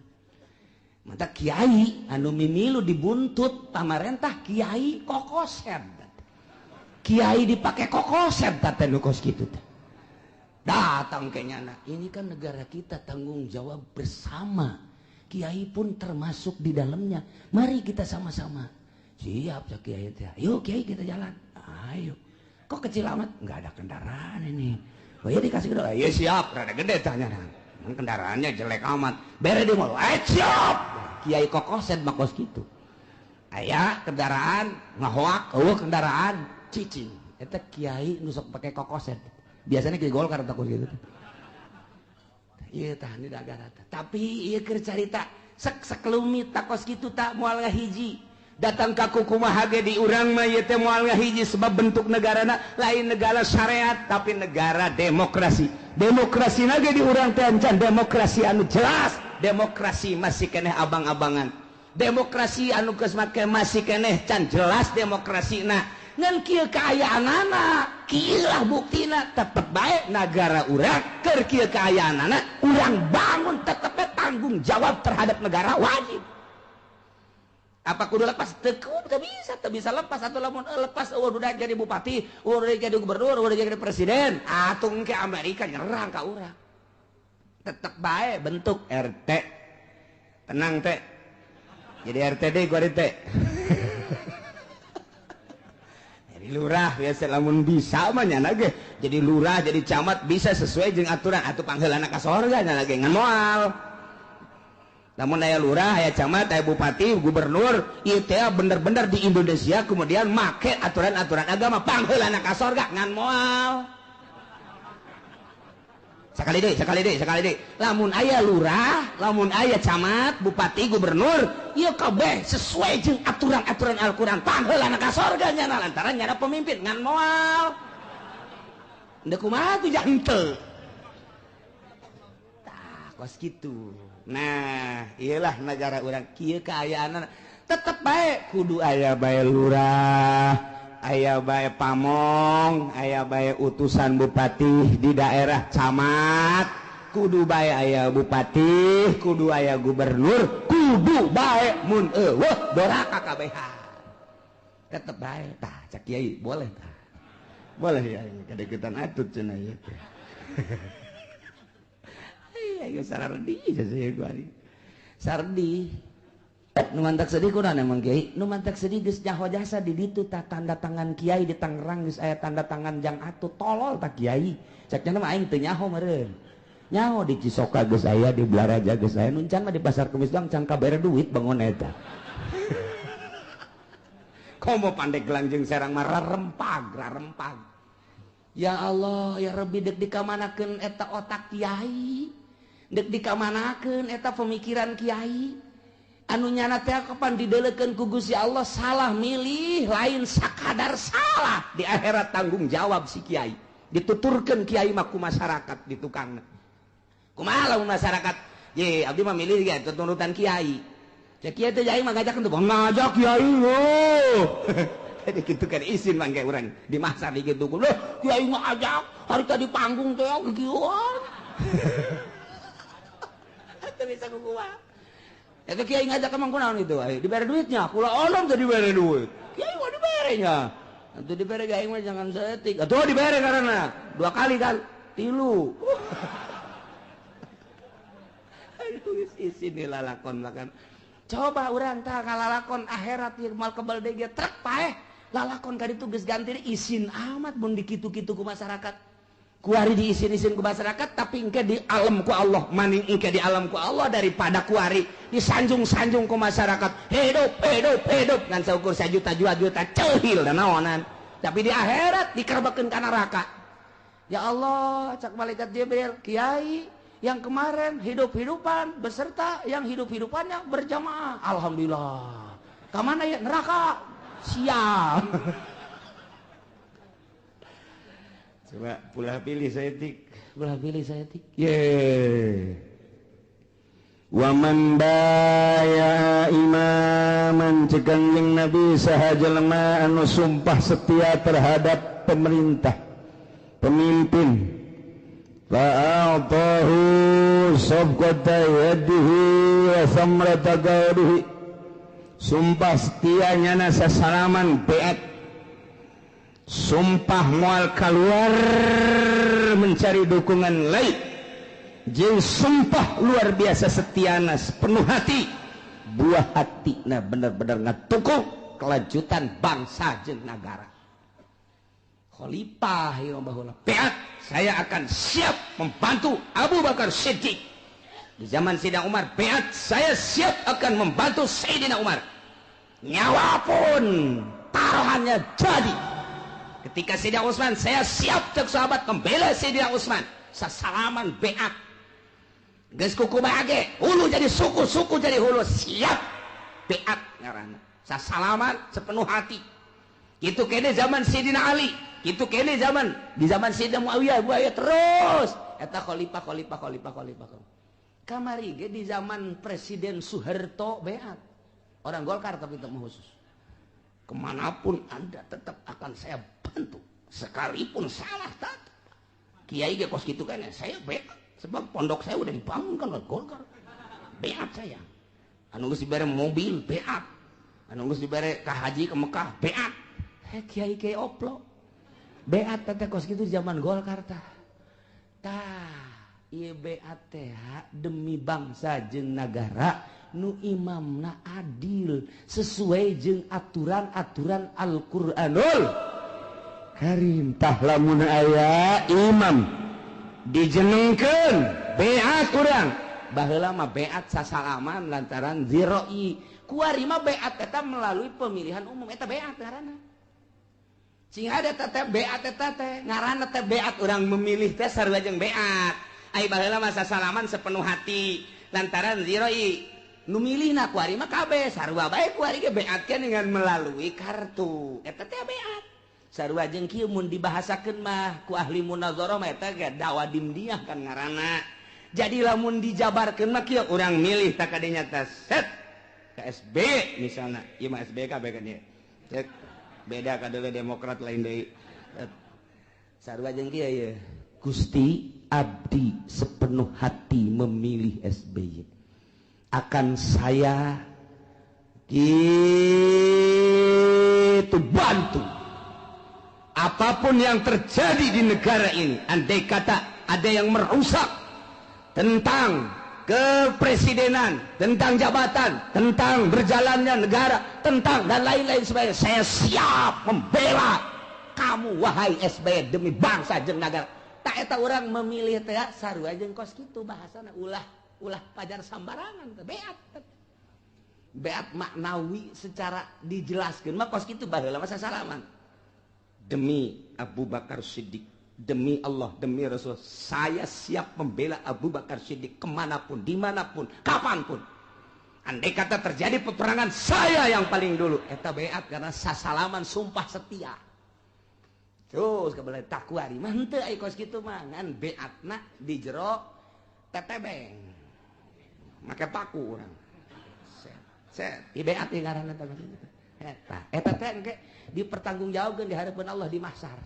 Mata kiai anu mimilu dibuntut pamarentah kiai kokoset. Kiai dipake kokoset teh nu kos kitu teh. Datang ke nyana. Ini kan negara kita, tanggung jawab bersama. Kiai pun termasuk di dalamnya. Mari kita sama-sama. Siap ya kiai teh. Ayo kiai kita jalan. Ayo. Kok kecil amat? Nggak ada kendaraan ini. Oh ya dikasih kendaraan. Ya siap, rada gede tanya. Kendaraannya jelek amat. Bere di mall. Eh siap. Kiai kokoset mah kos kitu. Aya kendaraan ngahoak, eueuh kendaraan cicing. Eta kiai nu sok pake kokoset. Biasanya kiai Golkar takut gitu. Iya tah di nagara teh. Tapi ieu keur carita sek sekelumit takos kitu tak moal ngahiji. Datang ka kumaha ge di urang mah ieu teh moal ngahiji sebab bentuk negarana lain negara syariat tapi negara demokrasi. Demokrasi ge di urang teh encan demokrasi anu jelas, demokrasi masih keneh abang-abangan. Demokrasi anu geus make masih keneh can jelas demokrasina. Ngan kieu kaayaanana, kieu lah buktina tetep bae nagara urang keur kieu kaayaanana urang bangun tetep tanggung jawab terhadap negara wajib. Apa kudu lepas? Teu bisa, teu bisa lepas atau lamun lepas eueuh udah jadi bupati, udah jadi gubernur, udah jadi presiden, atuh engke Amerika nyerang ka urang. Tetep bae bentuk RT. Tenang teh. Jadi RT deui gua teh. Jadi lurah biasa lamun bisa mah nyana ge. Jadi lurah, jadi camat bisa sesuai jeung aturan atuh pangheulana ka sorga nyana ge ngan moal. Namun aya lurah, aya camat, aya bupati, gubernur, ieu teh bener-bener di Indonesia kemudian make aturan-aturan agama pangheulana ka sorga ngan moal. Sakali deui, sakali deui, sakali deui. Lamun aya lurah, lamun aya camat, bupati, gubernur, ieu kabeh sesuai jeung aturan-aturan Al-Qur'an. Pangheulana ka sorga nyana lantaran nyana pemimpin ngan moal. Ndek kumaha tuh jante. Tah, kos kitu. Nah, iyalah negara urang kieu kaayaanna tetep bae kudu aya bae lurah, aya bae pamong, aya bae utusan bupati di daerah camat, kudu bae aya bupati, kudu aya gubernur, kudu bae mun eueuh doraka kabehan. Tetep bae tah cak kiai boleh tah. Boleh ya kadeukeutan atut cenah ieu teh. Iya, sardi saya gua ari. Sardi. Nu mantak sedih kunaon emang kiai? Nu mantak sedih geus nyaho jasa di ditu tah tanda tangan kiai di Tangerang geus aya tanda tangan jang atuh tolol tah kiai. Cek nya mah aing teu nyaho meureun. Nyaho di Cisoka geus aya, di Blaraja geus aya, nu can mah di Pasar Kemis doang can kabere duit bangun eta. Komo Pandeglang jeung Serang mah rarempag, rarempag. Ya Allah, ya Rabbi deuk dikamanakeun eta otak kiai. Deuk dikamanakeun eta pemikiran kiai. Anu nyana teh kapan didelekeun ku Gusti Allah salah milih lain sakadar salah di akhirat tanggung jawab si kiai. Dituturkeun kiai mah ku masyarakat di tukangna. Kumaha lamun masyarakat? Ye, abdi mah milih ge tuturutan kiai. Cek kiai teh aing mah ngajak teu ngajak kiai loh. Jadi kitu kan isin mangke urang di masar di kitu. Loh, kiai mah ajak hari tadi panggung teh kieuan. Teu bisa kukuah. Eta kiai ngajak emang kunaon itu, dibere duitnya, kula onom teh dibere duit. Kiai mah diberenya. Atuh dibere ge aing mah jangan saeutik. Atuh dibere karena dua kali kan, tilu. Aduh geus isin lalakon lakan. Coba urang tah ngalalakon akhirat ieu mal kebal deui ge trek paeh. Lalakon ka ditu geus ganti isin amat mun dikitu-kitu ku masyarakat. Kuari diisin-isin ku masyarakat tapi engke di alam ku Allah, maning engke di alam ku Allah daripada kuari disanjung-sanjung ku masyarakat. Hidup, hidup, hidup ngan saukur sajuta dua juta ceuhil dan naonan. Tapi di akhirat dikerbekeun ka neraka. Ya Allah, cak malaikat Jibril, kiai yang kemarin hidup-hidupan beserta yang hidup-hidupannya berjamaah. Alhamdulillah. Ka mana ya neraka? Siap. Coba pulah pilih saya tik, pulah pilih saya tik. Ye. Wa man baya imaman cegang jeung Nabi saha jelema anu sumpah setia terhadap pemerintah, pemimpin. Fa'atahu sabqata yadihi wa samrata qawlihi. Sumpah setia nyana sasalaman beat. Sumpah mual keluar mencari dukungan lain. Jeung sumpah luar biasa setiana penuh hati. Buah hati nah bener-bener ngatuku kelanjutan bangsa jeung nagara. Khalifah ieu baheula. Beat, saya akan siap membantu Abu Bakar Siddiq. Di zaman Sayyidina Umar, beat, saya siap akan membantu Sayyidina Umar. Nyawa pun taruhannya jadi. Ketika Sayyidina Utsman, saya siap cek sahabat membela Sayyidina Utsman. Sasalaman beat. Geus kukumaha ge, hulu jadi suku, suku jadi hulu, siap beat ngaranna. Sasalaman sepenuh hati. Kitu kene zaman Sayyidina Ali, kitu kene zaman di zaman Sayyidina Muawiyah, buaya terus eta khalifah khalifah khalifah khalifah. Kamari ge di zaman Presiden Soeharto beat. Orang Golkar tapi teu khusus. Kemanapun Anda tetap akan saya bantu, sekalipun salah tetap. Kiai ge kos kitu kan saya beat, sebab pondok saya udah dibangunkan oleh Golkar. Beat saya. Anu geus dibere mobil beat. Anu geus dibere ka haji ke Mekah beat. Kiai kiai oplo. Beat teh kos kitu zaman Golkar tah. Tah, ieu beat teh demi bangsa jeung nagara nu imamna adil sesuai jeung aturan-aturan Al-Qur'anul Karim. Tah lamun aya imam dijenengkeun beat urang. Baheula mah beat sasalaman lantaran ziroi. Kuari mah beat eta melalui pemilihan umum eta beat ngaranna. Sing ada teh beat eta teh ngaranna teh beat urang memilih teh sarua jeung beat. Ai baheula mah sasalaman sepenuh hati lantaran ziroi nu milihna kuari mah kabeh sarua bae kuari ge beatkeun dengan melalui kartu eta teh beat sarua jeung kieu mun dibahasakeun mah ku ahli munazarah mah eta ge dawa dimdiah kan ngaranna. Jadi lamun dijabarkeun mah kieu urang milih tak kadinya teh set ka SB misalna ieu mah SB kabeh kan ieu cek beda kadeuleun Demokrat lain deui sarua jeung kieu ieu Gusti abdi sepenuh hati memilih SBY akan saya gitu bantu apapun yang terjadi di negara ini. Andai kata ada yang merusak tentang kepresidenan, tentang jabatan, tentang berjalannya negara, tentang dan lain-lain sebagainya, saya siap membela kamu wahai SBY demi bangsa jeung negara. Tak eta orang memilih teh sarua jeung kos kitu bahasana ulah ulah pajar sambarangan teh beat beat maknawi secara dijelaskeun mah kos kitu baheula mah sasalaman demi Abu Bakar Siddiq, demi Allah, demi Rasul, saya siap membela Abu Bakar Siddiq kemanapun, dimanapun, kapanpun. Andai kata terjadi peperangan, saya yang paling dulu. Eta beat karena sasalaman sumpah setia. Terus kebelah takuari mah henteu ai kos kitu mah ngan beatna di jero tetebeng. Make paku urang. Set set di beat ngaranna teh. Eta eta teh engke dipertanggungjawabkeun di hadapan Allah di mahsyar.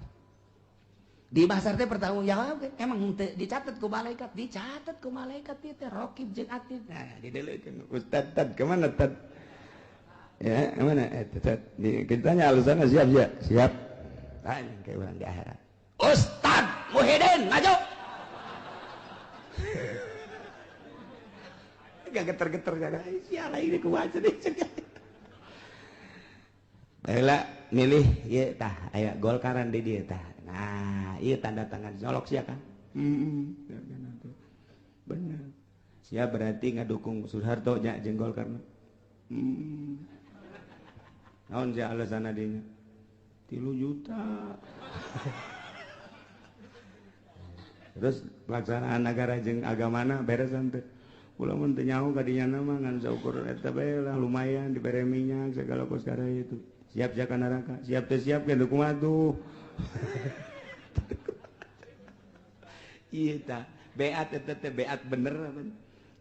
Di mahsyar teh pertanggungjawabkeun emang henteu dicatat ku malaikat, dicatat ku malaikat ieu teh raqib jeung atid. Nah, didelekeun Ustad tad kemana tad? Ya, kemana? Tad ditanya alasannya siap ya? Siap. Tanya ke orang di akhirat. Ustad Muhyiddin maju. Gak geter-geter gak siapa ini kumaha deh. Baheula milih ieu tah aya Golkaran di dieu tah. Nah, ieu tanda tangan nyolok sia kan? Heeh. Bener. Sia berarti ngadukung Soeharto nya jeung Golkar. Heeh. Naon sia alasanna dinya? 3 juta. Terus pelaksanaan negara jeung agamana beres teu? Ulah mun teu nyaho ka dinya mah ngan saukur eta bae lah lumayan dibere minyak segala kos kara itu. Siap siap ka neraka, siap teu siap ge kumaha tuh. Ieu tah beat eta teh beat bener.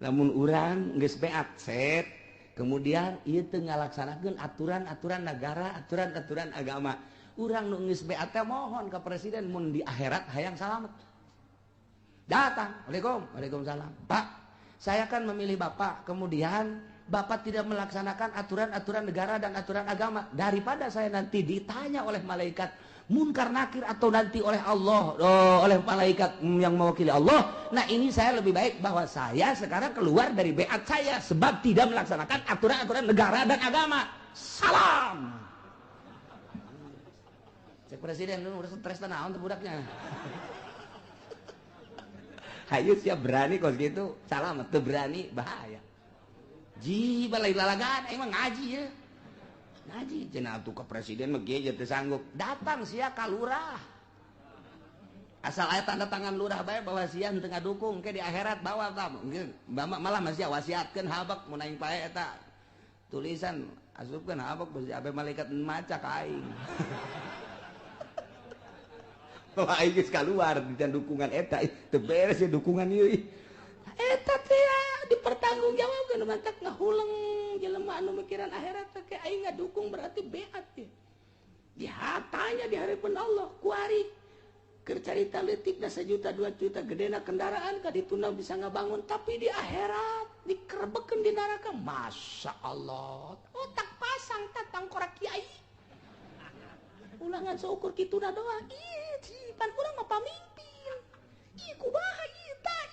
Lamun urang geus beat set, kemudian ieu teu ngalaksanakeun aturan-aturan negara, aturan-aturan agama. Urang nu geus beat teh mohon ka presiden mun di akhirat hayang salamet. Datang, Waalaikum, waalaikumsalam. Pak, saya kan memilih Bapak, kemudian Bapak tidak melaksanakan aturan-aturan negara dan aturan agama. Daripada saya nanti ditanya oleh malaikat munkar nakir atau nanti oleh Allah, oh, oleh malaikat yang mewakili Allah. Nah ini saya lebih baik bahwa saya sekarang keluar dari beat saya sebab tidak melaksanakan aturan-aturan negara dan agama. Salam. Cek presiden lu udah stres naon teh budaknya. Hayu siap berani kos gitu, salam teu berani bahaya. Ji balai lalagan emang ngaji ya. Ngaji cenah atuh ka presiden mah ge teu sanggup. Datang sia ka lurah. Asal aya tanda tangan lurah bae bahwa sia henteu ngadukung ke di akhirat bawa tah. Malah masih wasiatkeun habak mun aing pae eta. Tulisan asupkeun habak bisi abe malaikat maca ka aing. Wah, aing geus kaluar di dukungan eta teu beres ya dukungan ieu. Eta teh dipertanggungjawabkeun mantak ngahuleng jelema anu mikiran akhirat teh aing ngadukung berarti beat ya. Dihatanya di hadapan Allah kuari keur carita leutikna 1 juta 2 juta gedena kendaraan ka dituna bisa ngabangun tapi di akhirat dikerebekeun di neraka. Masya Allah, otak pasang tatang korak kiai ulangan seukur kituna doang. Ih, pan urang mah pamimpin. Ih, kumaha ieu tah.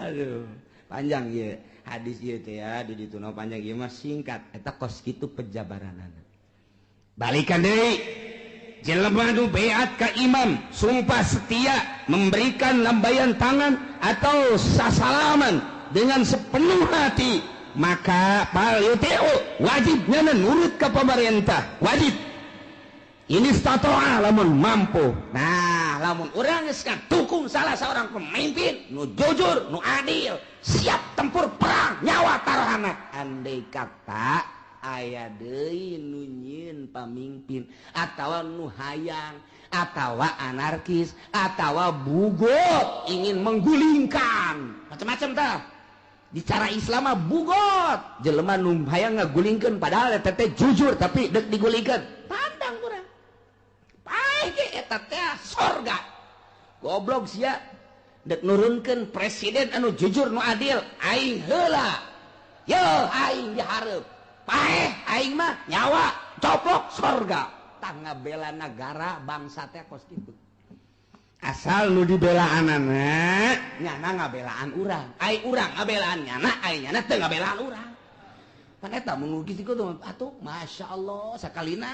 Aduh, panjang ieu hadis ieu teh ya, di dituna panjang ieu mah singkat. Eta kos kitu pejabaranana. Balikan deui. Jelema nu beat ka imam, sumpah setia, memberikan lambaian tangan atau sasalaman dengan sepenuh hati, maka pal yutiu wajibnya nurut ke pemerintah, wajib. Ini statoa lamun mampu. Nah, lamun urang geus dukung salah seorang pemimpin nu jujur, nu adil, siap tempur perang nyawa taruhana. Andai kata aya deui nu nyieun pamimpin atawa nu hayang atawa anarkis atawa bugot ingin menggulingkan macam-macam tah. Di cara Islam mah bugot jelema nu hayang ngagulingkeun padahal eta teh jujur tapi deuk digulingkeun. Pandang urang. Paeh ge eta teh sorga. Goblok sia dek nurunkeun presiden anu jujur nu adil aing heula. Yo aing dihareup. Paeh aing mah nyawa coplok sorga. Tah ngabela nagara bangsa teh kos kitu. Asal nu dibelaanana nyana ngabelaan urang. Ai urang ngabelaan nyana, ai nyana teu ngabelaan urang. Pan eta mun kitu atuh masyaallah sakalina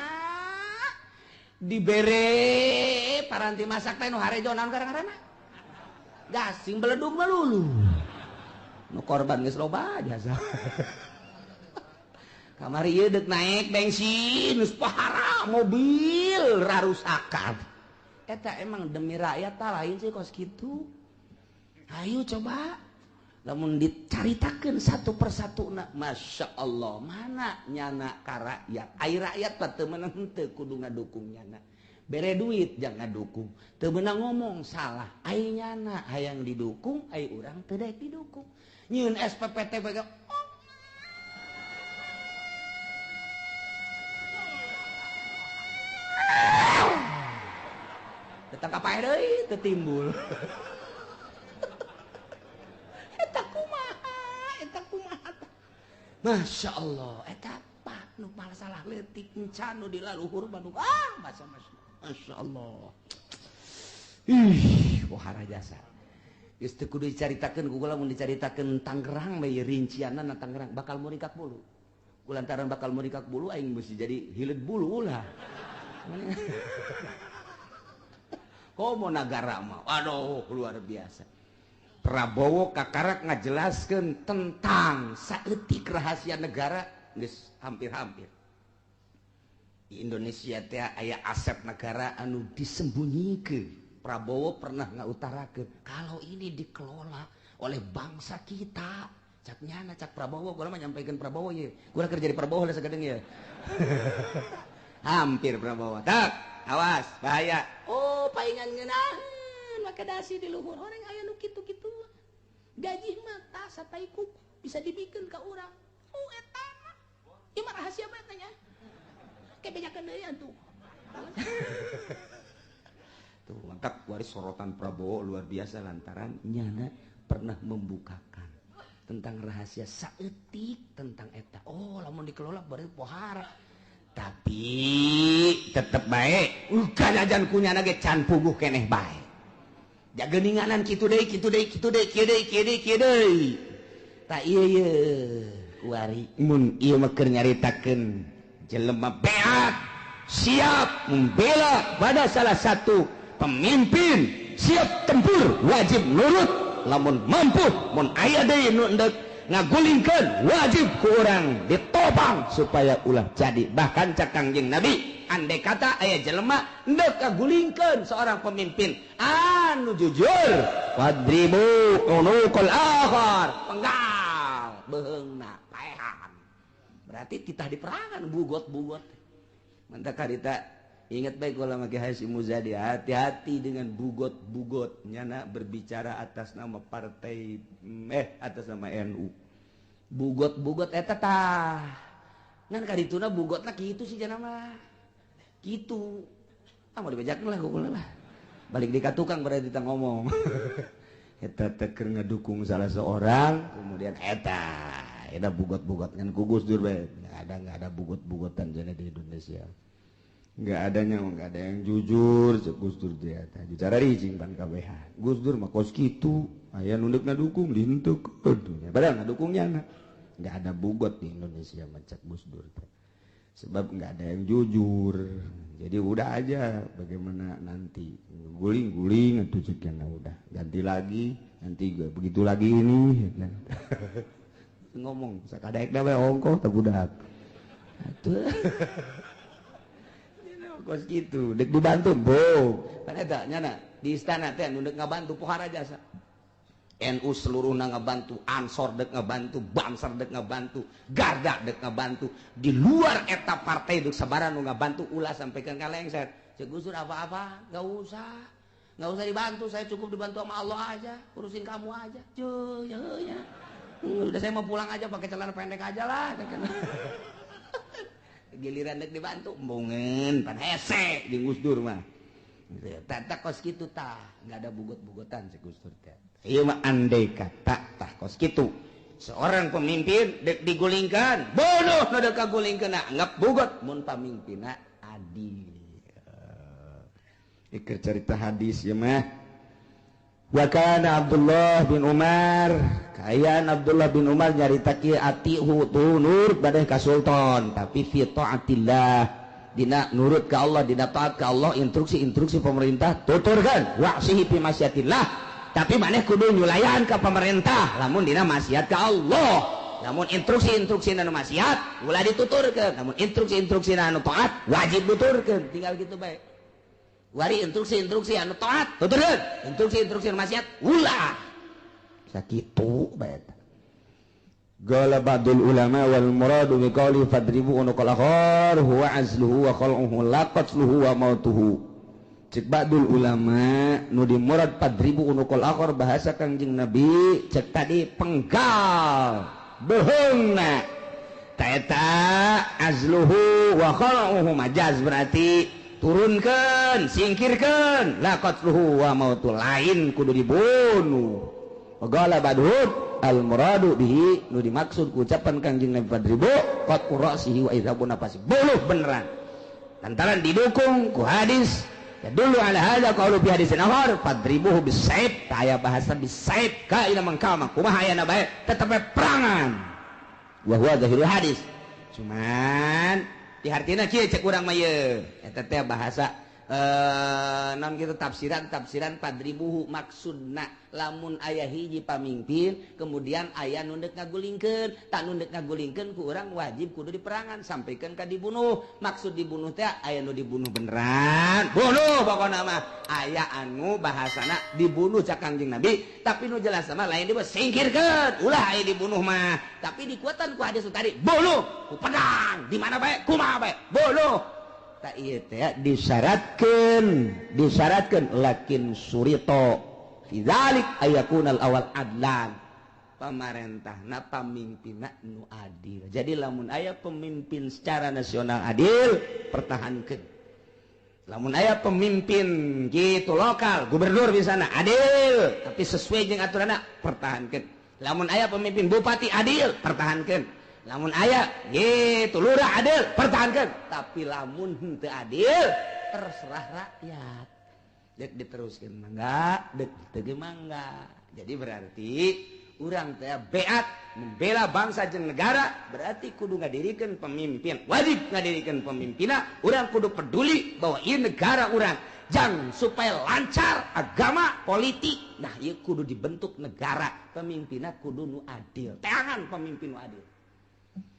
dibere paranti masak teh nu harejo naon karang-karana gasing beledug melulu nu korban geus loba jasa kamari ieu deuk naik bensin geus pahara mobil rarusakan eta emang demi rakyat tah lain sih kos kitu. Ayo coba lamun dicaritakeun satu persatu na Masya Allah mana nyana ka rakyat ai rakyat mah teu meunang henteu kudu ngadukung nyana bere duit jangan ngadukung teu meunang ngomong salah ai nyana hayang didukung ai urang teu daek didukung nyieun SPPT bae oh. Tetangga paeh deui teu timbul. Eta kumaha Masya Allah eta apa nu masalah leutik encan nu di laluhur mah ah Masya Allah. Ih wahara jasa geus teu kudu dicaritakeun ku kula mun dicaritakeun Tangerang bae rincianna na Tangerang bakal murikak bulu kulantaran bakal murikak bulu aing mesti jadi hileud bulu ulah. Komo nagara mah aduh luar biasa. Prabowo kakarak ngajelaskeun tentang saeutik rahasia negara geus hampir-hampir. Di Indonesia teh aya aset negara anu disembunyikeun. Prabowo pernah ngautarakeun kalau ini dikelola oleh bangsa kita. Cak nyana cak Prabowo, gua mah nyampaikeun Prabowo ye. Gua keur jadi Prabowo lah sagedeung ye. Hampir Prabowo. Tak, awas bahaya. Oh, paingan ngeunaheun maka dasi di luhur orang aya nu kitu-kitu gaji mata satai kuku bisa dibikin ke urang. Oh eta mah ieu mah rahasia bae tanya kayak bejakeun deui atuh. Tuh mantap waris sorotan Prabowo luar biasa lantaran nyana pernah membukakan tentang rahasia saeutik tentang eta. Oh lamun dikelola berarti pohara tapi tetep bae ugan ajan kunyana ge can puguh keneh bae. Jageninganan kitu deui kitu deui kitu deui kieu deui kieu deui kieu deui. Tah ieu ye kuari mun ieu mah keur nyaritakeun jelema beat siap membela pada salah satu pemimpin, siap tempur wajib nurut lamun mampu mun aya deui nu endek ngagulingkeun wajib ku urang ditopang supaya ulah jadi. Bahkan cak Kangjeng Nabi andai kata aya jelema endek ngagulingkeun seorang pemimpin anu jujur wadribu unuqal akhar penggal beheungna paehan berarti kita diperangan bugot-bugot mantap karita ingat baik kalau make Hasyim Muzadi hati-hati dengan bugot-bugot nyana berbicara atas nama partai atas nama NU bugot-bugot eta tah ngan karituna bugotna kitu sih jana mah kitu ah mau dibejakeun lah kukula lah balik di ka tukang berarti kita ngomong eta teh keur ngedukung salah seorang kemudian eta eta bugot-bugot ngan ku Gus Dur bae enggak ada bugot-bugotan jana di Indonesia nggak adanya nggak ada yang jujur cek Gus Dur dia teh bicara rijing pan kabehan Gus Dur mah kos kitu aya nu deuk ngadukung dihentekeun padahal ngadukungnya nggak ada bugot di Indonesia mah cek Gus Dur teh sebab nggak ada yang jujur jadi udah aja bagaimana nanti guling-guling atau ceknya udah ganti lagi nanti gue begitu lagi ini ngomong sakadaek da we ongkoh teh budak atuh. Kos gitu dek dibantu bo kan eta nyana di istana teh nu dek ngabantu pohara jasa. NU seluruhna ngabantu, Ansor dek ngabantu, Banser dek ngabantu, Garda dek ngabantu, di luar eta partai dek sabaran nu ngabantu, ulah sampaikan ka lengser. Cek Gus Dur apa-apa, nggak usah. Nggak usah dibantu, saya cukup dibantu sama Allah aja, urusin kamu aja. Cuy, ya, ya. Udah saya mau pulang aja pakai celana pendek aja lah. Giliran dek dibantu, embungeun pan hese jeung Gus Dur mah. Tata kos kitu tah, nggak ada bugot-bugotan si Gus Dur teh. Ieu mah andai kata tah kos kitu. Seorang pemimpin dek digulingkan, bunuh nu dek kagulingkeun, anggap bugot mun pamimpinna adil. Iker cerita hadis ya mah. Wa kana Abdullah bin Umar, kayan Abdullah bin Umar nyarita kieu atihu tu nurut badai ka sultan, tapi fi taatillah, dina nurut ka Allah, dina taat ka Allah, instruksi-instruksi pemerintah tuturkeun, wa'sihi fi masyatillah, tapi maneh kudu nyulayan ka pemerintah lamun dina maksiat ka Allah. Lamun instruksi-instruksi anu maksiat ulah dituturkeun, lamun instruksi-instruksi anu taat wajib tuturkeun, tinggal gitu bae. Wari instruksi-instruksi anu taat tuturkeun, instruksi-instruksi anu maksiat ulah. Sakitu bae. Qala ba'dul ulama wal muradu bi qawli fadribu unuqal akhar huwa azluhu wa khal'uhu la qatluhu wa mautuhu. Cek ba'dul ulama nu dimurad fadribu unuqal akhar bahasa Kangjeng Nabi cek tadi penggal beheungna ta eta azluhu wa khal'uhu majaz berarti turunkan, singkirkan, la qatluhu wa mautu lain kudu dibunuh. Qala ba'dhum al muradu bihi nu dimaksud ku ucapan Kangjeng Nabi fadribu qat'u ra'sihi wa idhabu nafasi, bunuh beneran. Lantaran didukung ku hadis dulu ala hadza qaulu fi hadisin akhar fadribuhu bisaib, aya bahasa bisaib ka ila mangkama kumaha ayana bae tetep perangan. Wa huwa zahirul hadis. Cuman dihartina kieu cek urang mah ieu eta teh bahasa non gitu tafsiran fadribuhu maksudna lamun aya hiji pamimpin kemudian aya nu deuk ngagulingkeun, tak nu deuk ngagulingkeun ku urang wajib kudu diperangan sampaikan ka dibunuh. Maksud dibunuh teh aya nu dibunuh beneran, bunuh pokona mah. Aya anu bahasana dibunuh cak Kangjeng Nabi, tapi nu jelas mah lain dibunuh singkirkeun, ulah aya dibunuh mah. Tapi dikuatan ku hadis tadi, bunuh ku pedang di mana bae kumaha bae bunuh. Ieu teh disyaratkeun lakin surito fi dzalik ayakunal awal adlan, pamarentahna pamimpinna nu adil. Jadi lamun aya pemimpin secara nasional adil, pertahankeun. Lamun aya pemimpin gitu lokal, gubernur misalna adil, tapi sesuai jeung aturanna, pertahankeun. Lamun aya pemimpin bupati adil, pertahankeun. Lamun aya gitu lurah adil, pertahankan. Tapi lamun henteu adil, terserah rakyat. Dek diteruskeun mangga, dek teu mangga. Jadi berarti urang teh beat membela bangsa jeung negara, berarti kudu ngadirikeun pemimpin. Wajib ngadirikeun pemimpinna, urang kudu peduli bahwa ieu negara urang. Jang supaya lancar agama politik. Nah, ieu kudu dibentuk negara, pemimpinna kudu nu adil. Teangan pemimpin nu adil.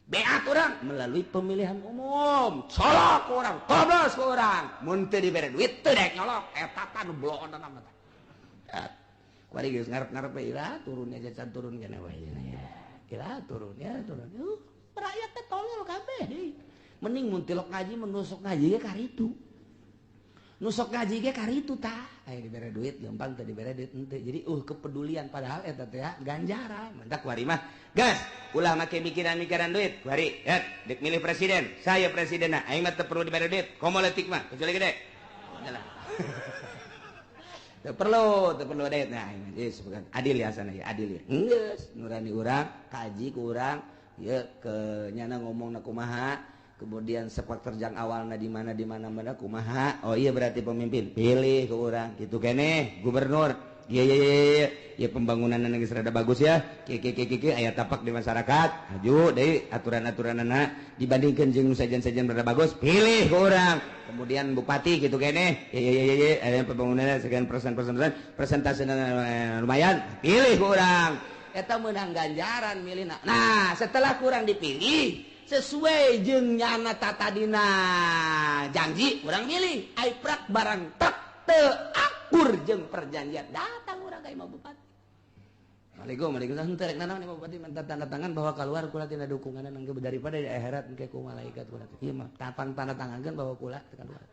Beat orang melalui pemilihan umum, colok orang, tobos orang, mun teu dibere duit teu dek nyolok, eta tah nu bloon mah teh. Kuari geus ngarep-ngarep we ira turun aja can turun keneh we. Ira turun ya turun. Rakyat teh tolol kabeh deui. Mending mun tilok ngaji menusuk ngaji ge karitu. Nusok ngaji ge karitu tah. Aya dibere duit gampang teu dibere duit henteu. Jadi kepedulian padahal eta teh ganjaran. Mantak kuari mah gas ulah make mikiran-mikiran duit. Kuari dek milih presiden, saya presidenna, aing mah teu perlu dibere duit. Komo leutik mah kecuali gede. Jalan. Teu perlu duit. Nah, geus bukan adil ya sana ya, adil ya. Geus nurani urang, kaji ku urang, ieu ke nyana ngomongna kumaha. Kemudian sepak terjang awalna di mana mana kumaha. Oh iya berarti pemimpin pilih ke orang gitu kene gubernur. Iya iya iya ya pembangunan geus rada bagus ya. Kieu kieu kieu kieu aya tapak di masyarakat. Maju deui aturan-aturanana dibandingkeun jeung nu sejen-sejen rada bagus, pilih ke orang. Kemudian bupati gitu kene. Iya iya iya aya pembangunan sekian persen persentasena lumayan, pilih ke orang. Eta meunang ganjaran milihna. Nah, setelah kurang dipilih Sesuai jeung nyana tatadina janji urang milih. Ai prak barang tak teu akur jeung perjanjian datang urang ka imah bupati. Assalamualaikum, waalaikumsalam. Henteu rek nanaon imah bupati minta tanda tangan bahwa keluar kula tina dukungan engke daripada di akhirat engke ku malaikat kula. Ieu mah tapang tanda tangankeun bahwa kula teu keluar.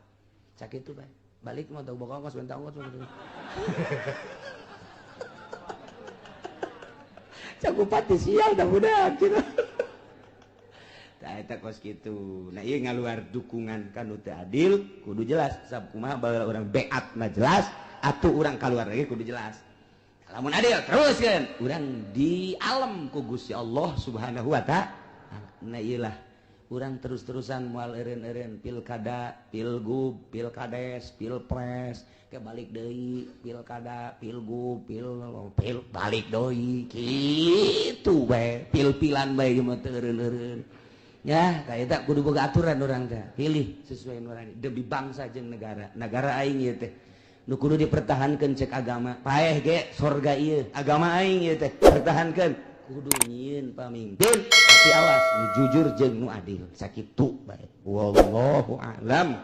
Sakitu bae. Balik mah teu boga ongkos bentang ongkos. Cak bupati sial dah budak gitu. Tah eta kos kitu. Nah ieu ngaluar dukungan ka nu teu adil kudu jelas. Sabab kumaha baheula urang beatna jelas atuh urang kaluar lagi kudu jelas. Lamun adil terus kan urang di alam ku Gusti Allah Subhanahu wa ta'ala. Nah ieu lah urang terus-terusan moal eureun-eureun pilkada, pilgub, pilkades, pilpres, ke balik deui pilkada, pilgub, pil balik deui kitu bae, pil-pilan bae mah teu eureun-eureun. Ya, ka eta kudu boga aturan urang teh. Pilih sesuai nurani demi bangsa jeung negara. Negara aing ieu teh nu kudu dipertahankeun cek agama. Paeh ge sorga ieu, agama aing ieu teh pertahankeun. Kudu nyieun pamimpin tapi awas nu jujur jeung nu adil. Sakitu bae. Wallahu a'lam.